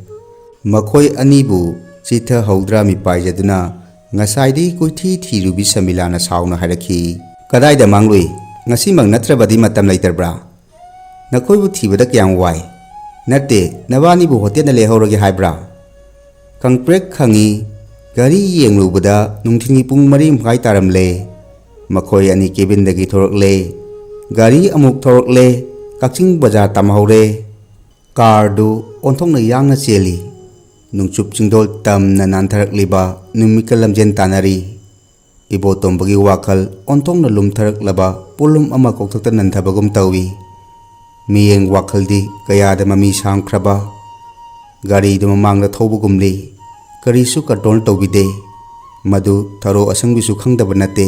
ꯃꯈꯣꯏ ꯑꯅꯤꯕꯨ ꯆꯤꯊꯍꯧꯗ꯭ꯔꯥ ꯃꯤꯄꯥꯏꯖꯗꯨꯅ ꯉꯁꯥꯏꯗꯒꯤ ꯀꯣꯏꯊꯤ ꯊꯤꯔꯨꯕꯤ ꯁꯃꯤꯂꯥꯅ ꯁꯥꯎꯅ ꯍꯥꯏꯔꯛꯈꯤ, "ꯀꯗꯥꯏꯗ ꯃꯥꯡꯂꯨꯏ? ꯉꯁꯤꯃꯛ ꯅꯠꯇ꯭ꯔꯕꯗꯤ ꯃꯇꯝ ꯂꯩꯇ꯭ꯔꯕ꯭ꯔꯥ? ꯅꯈꯣꯏꯕꯨ ꯊꯤꯕꯗ ꯀꯌꯥꯝ ꯋꯥꯏ꯫ ꯅꯠꯇꯦ, ꯅꯕꯥꯅꯤꯕꯨ ꯍꯣꯇꯦꯜꯗ ꯂꯦꯛꯍꯧꯔꯒꯦ ꯍꯥꯏꯕ꯭ꯔꯥ?" ꯈꯪꯄ꯭ꯔꯦꯛ ꯈꯪꯉꯤ꯫ ꯒꯥꯔꯤ ꯌꯦꯡꯂꯨꯕꯗ ꯅꯨꯡꯊꯤꯜꯒꯤ ꯄꯨꯡ ꯃꯔꯤ ꯃꯈꯥꯏ ꯇꯥꯔꯝꯂꯦ꯫ ꯃꯈꯣꯏ ꯑꯅꯤ ꯀꯦꯕꯤꯟꯗꯒꯤ ꯊꯣꯔꯛꯂꯦ꯫ ꯒꯥꯔꯤ ꯑꯃꯨꯛ ꯊꯣꯔꯛꯂꯦ꯫ ꯀꯛꯆꯤꯡ ꯕꯖꯥꯔ ꯇꯝꯍꯧꯔꯦ꯫ ꯀꯥꯔꯗꯨ ꯑꯣꯟꯊꯣꯛꯅ ꯌꯥꯡꯅ ꯆꯦꯜꯂꯤ꯫ ꯅꯣꯡꯆꯨꯞ ꯆꯤꯡꯗꯣꯜ ꯇꯝꯅ ꯅꯥꯟꯊꯔꯛꯂꯤꯕ ꯅꯨꯃꯤꯠꯀ ꯂꯝꯖꯦꯟ ꯇꯥꯟꯅꯔꯤ꯫ ꯏꯕꯣꯇꯣꯝꯕꯒꯤ ꯋꯥꯈꯜ ꯑꯣꯟꯊꯣꯛꯅ ꯂꯨꯝꯊꯔꯛꯂꯕ ꯄꯣꯠꯂꯨꯝ ꯑꯃ ꯀꯣꯛꯊꯛꯇ ꯅꯟꯊꯕꯒꯨꯝ ꯇꯧꯏ꯫ ꯃꯤꯠꯌꯦꯡ ꯋꯥꯈꯜꯗꯤ ꯀꯌꯥꯗ ꯃꯃꯤ ꯁꯥꯝꯈ꯭ꯔꯕ꯫ ꯒꯥꯔꯤꯗꯨ ꯃꯃꯥꯡꯗ ꯊꯧꯕꯒꯨꯝꯂꯤ꯫ ꯀꯔꯤꯁꯨ ꯀꯟꯇ꯭ꯔꯣꯜ ꯇꯧꯕꯤꯗꯦ꯫ ꯃꯗꯨ ꯊꯔꯣ ꯑꯁꯪꯕꯤꯁꯨ ꯈꯪꯗꯕ ꯅꯠꯇꯦ꯫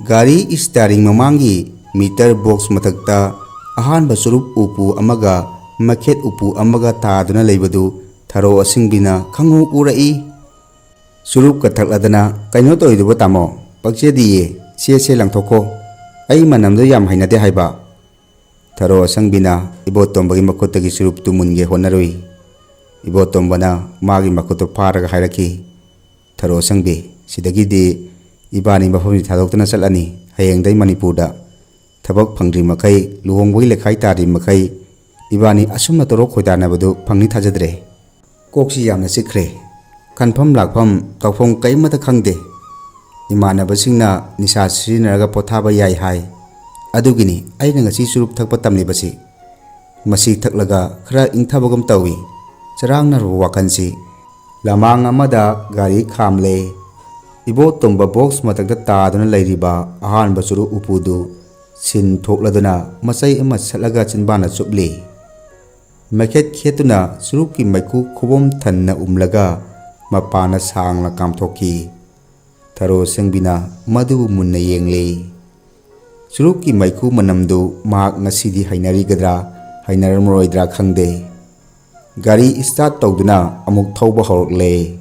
ꯒꯥꯔꯤ ꯏꯁꯇ꯭ꯌꯥꯔꯤꯡ ꯃꯃꯥꯡꯒꯤ ꯃꯤꯇꯔ ꯕꯣꯛꯁ ꯃꯊꯛꯇ ꯑꯍꯥꯟꯕ ꯆꯨꯔꯨꯞ ꯎꯄꯨ ꯑꯃꯒ ꯃꯩꯈꯦꯠ ꯎꯄꯨ ꯑꯃꯒ ꯇꯥꯗꯨꯅ ꯂꯩꯕꯗꯨ ꯊꯔꯣ ꯑꯁꯤꯡꯕꯤꯅ ꯈꯪꯎ ꯎꯔꯛꯏ꯫ ꯆꯨꯔꯨꯞꯀ ꯊꯛꯂꯗꯅ ꯀꯩꯅꯣ ꯇꯧꯔꯤꯗꯨꯕꯣ ꯇꯥꯃꯣ? ꯄꯛꯆꯗꯤꯌꯦ, ꯁꯦ ꯁꯦ ꯂꯪꯊꯣꯛꯈꯣ, ꯑꯩ ꯃꯅꯝꯗꯣ ꯌꯥꯝ ꯍꯩꯅꯗꯦ ꯍꯥꯏꯕ꯫ ꯊꯔꯣ ꯑꯁꯪꯕꯤꯅ ꯏꯕꯣꯇꯣꯝꯕꯒꯤ ꯃꯈꯨꯠꯇꯒꯤ ꯆꯨꯔꯨꯞꯇꯨ ꯃꯨꯟꯒꯦ ꯍꯣꯠꯅꯔꯨꯏ꯫ ꯏꯕꯣꯇꯣꯝꯕꯅ ꯃꯥꯒꯤ ꯃꯈꯨꯠꯇꯨ ꯐꯥꯔꯒ ꯍꯥꯏꯔꯛꯈꯤ, "ꯊꯔꯣ ꯑꯁꯪꯕꯤ, ꯁꯤꯗꯒꯤꯗꯤ ꯏꯕꯥꯅꯤ ꯃꯐꯝꯁꯤ ꯊꯥꯗꯣꯛꯇꯨꯅ ꯆꯠꯂꯅꯤ꯫ ꯍꯌꯦꯡꯗꯩ ꯃꯅꯤꯄꯨꯔꯗ ꯊꯕꯛ ꯐꯪꯗ꯭ꯔꯤ ꯃꯈꯩ, ꯂꯨꯍꯣꯡꯕꯒꯤ ꯂꯩꯈꯥꯏ ꯇꯥꯗ꯭ꯔꯤ ꯃꯈꯩ ꯏꯕꯥꯅꯤ ꯑꯁꯨꯝꯅ ꯇꯣꯔꯣꯛ ꯈꯣꯏꯗꯥꯅꯕꯗꯨ ꯐꯪꯅꯤ ꯊꯥꯖꯗ꯭ꯔꯦ꯫ ꯀꯣꯛꯁꯤ ꯌꯥꯝꯅ ꯆꯤꯛꯈ꯭ꯔꯦ꯫ ꯈꯟꯐꯝ ꯂꯥꯛꯐꯝ ꯇꯧꯐꯝ ꯀꯔꯤꯃꯠꯇ ꯈꯪꯗꯦ꯫ ꯏꯃꯥꯟꯅꯕꯁꯤꯡꯅ ꯅꯤꯁꯥ ꯁꯤꯖꯤꯟꯅꯔꯒ ꯄꯣꯊꯥꯕ ꯌꯥꯏ ꯍꯥꯏ꯫ ꯑꯗꯨꯒꯤꯅꯤ ꯑꯩꯅ ꯉꯁꯤ ꯆꯨꯔꯨꯞ ꯊꯛꯄ ꯇꯝꯂꯤꯕꯁꯤ꯫ ꯃꯁꯤ ꯊꯛꯂꯒ ꯈꯔ ꯏꯪꯊꯕꯒꯨꯝ ꯇꯧꯏ꯫ ꯆꯔꯥꯡꯅꯔꯕ ꯋꯥꯈꯜꯁꯤ"꯫ ꯂꯃꯥꯡ ꯑꯃꯗ ꯒꯥꯔꯤ ꯈꯥꯝꯂꯦ꯫ ꯏꯕꯣꯇꯣꯝꯕ ꯕꯣꯛꯁ ꯃꯊꯛꯇ ꯇꯥꯗꯨꯅ ꯂꯩꯔꯤꯕ ꯑꯍꯥꯟꯕ ꯆꯨꯔꯨꯞ ꯎꯄꯨꯗꯨ ꯁꯤꯟ ꯊꯣꯛꯂꯗꯨꯅ ꯃꯆꯩ ꯑꯃ ꯁꯠꯂꯒ ꯆꯤꯟꯕꯥꯟꯗ ꯆꯨꯞꯂꯤ꯫ ꯃꯩꯈꯦꯠ ꯈꯦꯠꯇꯨꯅ ꯆꯨꯔꯨꯞꯀꯤ ꯃꯩꯈꯨ ꯈꯨꯕꯣꯝ ꯊꯟꯅ ꯎꯝꯂꯒ ꯃꯄꯥꯅ ꯁꯥꯡꯅ ꯀꯥꯝꯊꯣꯛꯈꯤ꯫ ꯊꯔꯣ ꯑꯁꯪꯕꯤꯅ ꯃꯗꯨꯕꯨ ꯃꯨꯟꯅ ꯌꯦꯡꯂꯤ꯫ ꯆꯨꯔꯨꯞꯀꯤ ꯃꯩꯈꯨ ꯃꯅꯝꯗꯨ ꯃꯍꯥꯛ ꯉꯁꯤꯗꯤ ꯍꯩꯅꯔꯤꯒꯗ꯭ꯔꯥ, ꯍꯩꯅꯔꯝꯂꯣꯏꯗ꯭ꯔꯥ ꯈꯪꯗꯦ꯫ ꯒꯥꯔꯤ ꯏꯁꯇꯥꯔꯠ ꯇꯧꯗꯨꯅ ꯑꯃꯨꯛ ꯊꯧꯕ ꯍꯧꯔꯛꯂꯦ꯫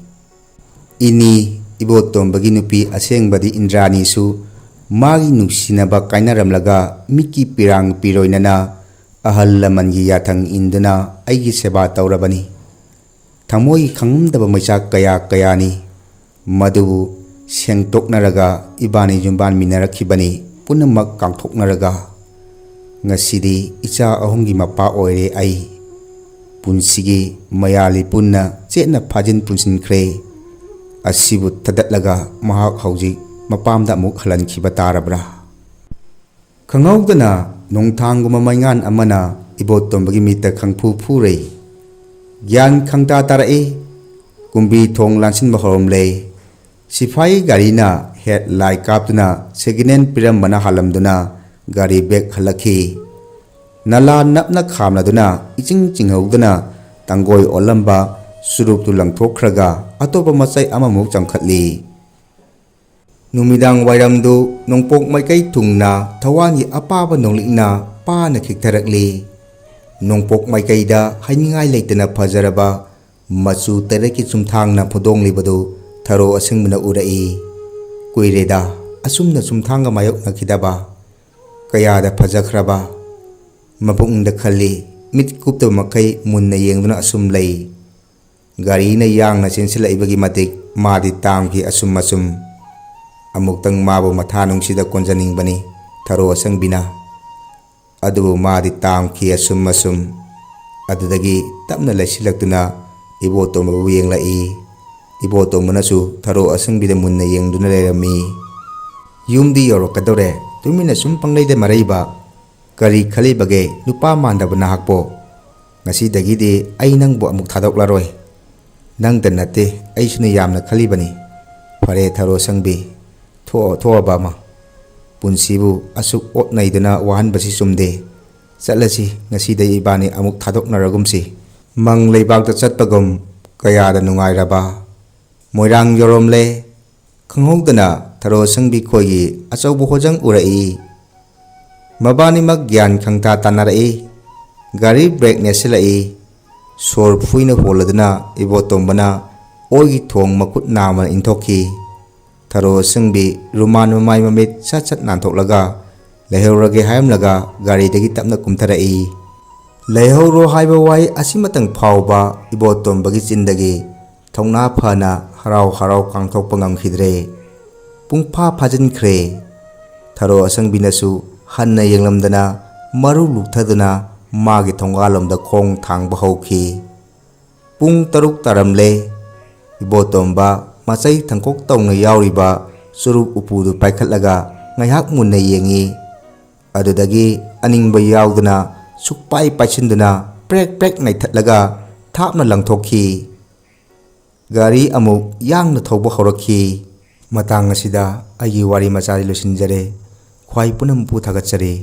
ꯏꯅꯤ, ꯏꯕꯣꯇꯣꯝꯕꯒꯤ ꯅꯨꯄꯤ ꯑꯁꯦꯡꯕꯗꯤ ꯏꯟꯗ꯭ꯔꯥꯅꯤꯁꯨ ꯃꯥꯒꯤ ꯅꯨꯡꯁꯤꯅꯕ ꯀꯥꯏꯅꯔꯝꯂꯒ ꯃꯤꯠꯀꯤ ꯄꯤꯔꯥꯡ ꯄꯤꯔꯣꯏꯅꯅ ꯑꯍꯜ ꯂꯃꯟꯒꯤ ꯌꯥꯊꯪ ꯏꯟꯗꯨꯅ ꯑꯩꯒꯤ ꯁꯦꯕꯥ ꯇꯧꯔꯕꯅꯤ꯫ ꯊꯃꯣꯏꯒꯤ ꯈꯪꯉꯝꯗꯕ ꯃꯩꯆꯥꯛ ꯀꯌꯥ ꯀꯌꯥꯅꯤ꯫ ꯃꯗꯨꯕꯨ ꯁꯦꯡꯗꯣꯛꯅꯔꯒ ꯏꯕꯥꯅꯤ ꯌꯨꯝꯕꯥꯟꯃꯤꯟꯅꯔꯛꯈꯤꯕꯅꯤ꯫ ꯄꯨꯝꯅꯃꯛ ꯀꯥꯡꯊꯣꯛꯅꯔꯒ ꯉꯁꯤꯗꯤ ꯏꯆꯥ ꯑꯍꯨꯝꯒꯤ ꯃꯄꯥ ꯑꯣꯏꯔꯦ ꯑꯩ꯫ ꯄꯨꯟꯁꯤꯒꯤ ꯃꯌꯥꯜꯂꯤ ꯄꯨꯟꯅ ꯆꯦꯠꯅ ꯐꯥꯖꯤꯟ ꯄꯨꯟꯁꯤꯟꯈ꯭ꯔꯦ꯫ ꯑꯁꯤꯕꯨ ꯊꯗꯠꯂꯒ ꯃꯍꯥꯛ ꯍꯧꯖꯤꯛ ꯃꯄꯥꯝꯗ ꯑꯃꯨꯛ ꯍꯜꯍꯟꯈꯤꯕ ꯇꯥꯔꯕ꯭ꯔꯥ? ꯈꯪꯍꯧꯗꯅ ꯅꯣꯡꯊꯥꯡꯒꯨꯝꯕ ꯃꯩꯉꯥꯟ ꯑꯃꯅ ꯏꯕꯣꯇꯣꯝꯕꯒꯤ ꯃꯤꯠꯇ ꯈꯪꯐꯨ ꯐꯨꯔꯦ꯫ ꯒ꯭ꯌꯥꯟ ꯈꯪꯇꯥ ꯇꯥꯔꯛꯏ꯫ ꯀꯨꯝꯕꯤ ꯊꯣꯡ ꯂꯥꯟꯁꯤꯟꯕ ꯍꯧꯔꯝꯂꯦ꯫ ꯁꯤꯐꯥꯏ ꯒꯥꯔꯤꯅ ꯍꯦꯠ ꯂꯥꯏꯠ ꯀꯥꯞꯇꯨꯅ ꯁꯦꯀꯦꯟ ꯍꯦꯟ ꯄꯤꯔꯝꯕꯅ ꯍꯥꯜꯂꯝꯗꯨꯅ ꯒꯥꯔꯤ ꯕ꯭ꯔꯦꯛ ꯍꯜꯂꯛꯈꯤ꯫ ꯅꯂꯥ ꯅꯞꯅ ꯈꯥꯝꯂꯗꯨꯅ ꯏꯆꯤꯡ ꯆꯤꯡꯍꯧꯗꯅ ꯇꯥꯡꯒꯣꯏ ꯑꯣꯜꯂꯝꯕ ꯆꯨꯔꯨꯞꯇꯨ ꯂꯪꯊꯣꯛꯈ꯭ꯔꯒ ꯑꯇꯣꯞꯄ ꯃꯆꯩ ꯑꯃꯃꯨꯛ ꯆꯪꯈꯠꯂꯤ꯫ ꯅꯨꯃꯤꯗꯥꯡ ꯋꯥꯏꯔꯝꯗꯨ ꯅꯣꯡꯄꯣꯛ ꯃꯥꯏꯀꯩ ꯊꯨꯡꯅ ꯊꯋꯥꯟꯒꯤ ꯑꯄꯥꯕ ꯅꯣꯡꯂꯤꯛꯅ ꯄꯥꯅ ꯈꯤꯛꯊꯔꯛꯂꯤ꯫ ꯅꯣꯡꯄꯣꯛ ꯃꯥꯏꯀꯩꯗ ꯍꯥꯏꯅꯤꯡꯉꯥꯏ ꯂꯩꯇꯅ ꯐꯖꯔꯕ ꯃꯆꯨ ꯇꯔꯦꯠꯀꯤ ꯆꯨꯝꯊꯥꯡꯅ ꯐꯨꯗꯣꯡꯂꯤꯕꯗꯨ ꯊꯔꯣ ꯑꯁꯤꯡꯕꯅ ꯎꯔꯛꯏ꯫ ꯀꯨꯏꯔꯦꯗ ꯑꯁꯨꯝꯅ ꯆꯨꯝꯊꯥꯡꯒ ꯃꯥꯌꯣꯛꯅꯈꯤꯗꯕ꯫ ꯀꯌꯥꯗ ꯐꯖꯈ꯭ꯔꯕ꯫ ꯃꯄꯨꯛꯅꯤꯡꯗ ꯈꯜꯂꯤ꯫ ꯃꯤꯠ ꯀꯨꯞꯇꯕ ꯃꯈꯩ ꯃꯨꯟꯅ ꯌꯦꯡꯗꯨꯅ ꯑꯁꯨꯝ ꯂꯩ꯫ ꯒꯥꯔꯤꯅ ꯌꯥꯡꯅ ꯆꯦꯟꯁꯤꯜꯂꯛꯏꯕꯒꯤ ꯃꯇꯤꯛ ꯃꯥꯗꯤ ꯇꯥꯡꯈꯤ ꯑꯁꯨꯝ ꯑꯁꯨꯝ꯫ ꯑꯃꯨꯛꯇꯪ ꯃꯥꯕꯨ ꯃꯊꯥ ꯅꯨꯡꯁꯤꯗ ꯀꯣꯟꯖꯅꯤꯡꯕꯅꯤ ꯊꯔꯣ ꯑꯁꯪꯕꯤꯅ꯫ ꯑꯗꯨꯕꯨ ꯃꯥꯗꯤ ꯇꯥꯡꯈꯤ ꯑꯁꯨꯝ ꯑꯁꯨꯝ꯫ ꯑꯗꯨꯗꯒꯤ ꯇꯞꯅ ꯂꯩꯁꯤꯜꯂꯛꯇꯨꯅ ꯏꯕꯣꯇꯣꯝꯕꯕꯨ ꯌꯦꯡꯂꯛꯏ꯫ ꯏꯕꯣꯇꯣꯝꯕꯅꯁꯨ ꯊꯔꯣ ꯑꯁꯪꯕꯤꯗ ꯃꯨꯟꯅ ꯌꯦꯡꯗꯨꯅ ꯂꯩꯔꯝꯃꯤ꯫ ꯌꯨꯝꯗꯤ ꯌꯧꯔꯛꯀꯗꯧꯔꯦ, ꯇꯨꯃꯤꯟꯅ ꯁꯨꯝ ꯄꯪꯂꯩꯗ ꯃꯔꯩꯕ꯫ ꯀꯔꯤ ꯈꯜꯂꯤꯕꯒꯦ, ꯅꯨꯄꯥ ꯃꯥꯟꯗꯕ ꯅꯍꯥꯛꯄꯣ? ꯉꯁꯤꯗꯒꯤꯗꯤ ꯑꯩ ꯅꯪꯕꯨ ꯑꯃꯨꯛ ꯊꯥꯗꯣꯛꯂꯔꯣꯏ꯫ ꯅꯪꯇ ꯅꯠꯇꯦ, ꯑꯩꯁꯨꯅ ꯌꯥꯝꯅ ꯈꯜꯂꯤꯕꯅꯤ꯫ ꯐꯔꯦ ꯊꯔꯣ ꯁꯪꯕꯤ, ꯊꯣꯛꯑꯣ, ꯊꯣꯛꯑꯕ ꯑꯃ꯫ ꯄꯨꯟꯁꯤꯕꯨ ꯑꯁꯨꯛ ꯑꯣꯠ ꯅꯩꯗꯨꯅ ꯋꯥꯍꯟꯕꯁꯤ ꯆꯨꯝꯗꯦ꯫ ꯆꯠꯂꯁꯤ, ꯉꯁꯤꯗꯩ ꯏꯕꯥꯅꯤ ꯑꯃꯨꯛ ꯊꯥꯗꯣꯛꯅꯔꯒꯨꯝꯁꯤ꯫ ꯃꯪ ꯂꯩꯕꯥꯛꯇ ꯆꯠꯄꯒꯨꯝ ꯀꯌꯥꯗ ꯅꯨꯡꯉꯥꯏꯔꯕ꯫ ꯃꯣꯏꯔꯥꯡ ꯌꯧꯔꯝꯂꯦ꯫ ꯈꯪꯍꯧꯗꯅ ꯊꯔꯣ ꯁꯪꯕꯤ ꯈꯣꯏꯒꯤ ꯑꯆꯧꯕ ꯍꯣꯖꯪ ꯎꯔꯛꯏ꯫ ꯃꯕꯥꯅꯤꯃꯛ ꯒ꯭ꯌꯥꯟ ꯈꯪꯇꯥ ꯇꯥꯅꯔꯛꯏ꯫ ꯒꯥꯔꯤ ꯕ꯭ꯔꯦꯛ ꯅꯦꯠꯁꯤꯜꯂꯛꯏ꯫ ꯁꯣꯔ ꯐꯨꯏꯅ ꯍꯣꯜꯂꯗꯨꯅ ꯏꯕꯣꯇꯣꯝꯕꯅ ꯑꯣꯏꯒꯤ ꯊꯣꯡ ꯃꯈꯨꯠ ꯅꯥꯝꯃꯅ ꯏꯟꯊꯣꯛꯈꯤ꯫ ꯊꯔꯣ ꯑꯁꯪꯕꯤ ꯔꯨꯃꯥꯟ ꯃꯃꯥꯏ ꯃꯃꯤꯠ ꯁꯠ ꯁꯠ ꯅꯥꯟꯊꯣꯛꯂꯒ ꯂꯩꯍꯧꯔꯒꯦ ꯍꯥꯏꯔꯝꯂꯒ ꯒꯥꯔꯤꯗꯒꯤ ꯇꯞꯅ ꯀꯨꯝꯊꯔꯛꯏ꯫ ꯂꯩꯍꯧꯔꯣ ꯍꯥꯏꯕ ꯋꯥꯍꯩ ꯑꯁꯤꯃꯇꯪ ꯐꯥꯎꯕ ꯏꯕꯣꯇꯣꯝꯕꯒꯤ ꯆꯤꯟꯗꯒꯤ ꯊꯧꯅꯥ ꯐꯅ ꯍꯔꯥꯎ ꯍꯔꯥꯎ ꯀꯥꯡꯊꯣꯛꯄ ꯉꯝꯈꯤꯗ꯭ꯔꯦ꯫ ꯄꯨꯡꯐꯥ ꯐꯥꯖꯤꯟꯈ꯭ꯔꯦ꯫ ꯊꯔꯣ ꯑꯁꯪꯕꯤꯅꯁꯨ ꯍꯟꯅ ꯌꯦꯡꯂꯝꯗꯅ ꯃꯔꯨ ꯂꯨꯛꯊꯗꯨꯅ ꯃꯥꯒꯤ ꯊꯣꯡꯒꯥꯜꯂꯣꯝꯗ ꯈꯣꯡ ꯊꯥꯡꯕ ꯍꯧꯈꯤ꯫ ꯄꯨꯡ ꯇꯔꯨꯛ ꯇꯥꯔꯝꯂꯦ꯫ ꯏꯕꯣꯇꯣꯝꯕ ꯃꯆꯩ ꯊꯪꯀꯣꯛ ꯇꯧꯅ ꯌꯥꯎꯔꯤꯕ ꯆꯨꯔꯨꯞ ꯎꯄꯨꯗꯨ ꯄꯥꯏꯈꯠꯂꯒ ꯉꯥꯏꯍꯥꯛ ꯃꯨꯟꯅ ꯌꯦꯡꯉꯤ꯫ ꯑꯗꯨꯗꯒꯤ ꯑꯅꯤꯡꯕ ꯌꯥꯎꯗꯅ ꯁꯨꯛꯄꯥꯏ ꯄꯥꯏꯁꯤꯟꯗꯨꯅ ꯄ꯭ꯔꯦꯛ ꯄ꯭ꯔꯦꯛ ꯅꯩꯊꯠꯂꯒ ꯊꯥꯞꯅ ꯂꯪꯊꯣꯛꯈꯤ꯫ ꯒꯥꯔꯤ ꯑꯃꯨꯛ ꯌꯥꯡꯅ ꯊꯧꯕ ꯍꯧꯔꯛꯈꯤ꯫ ꯃꯇꯥꯡ ꯑꯁꯤꯗ ꯑꯩꯒꯤ ꯋꯥꯔꯤ ꯃꯆꯥꯗꯤ ꯂꯣꯏꯁꯤꯟꯖꯔꯦ꯫ ꯈ꯭ꯋꯥꯏ ꯄꯨꯝꯅꯃꯛꯄꯨ ꯊꯥꯒꯠꯆꯔꯤ꯫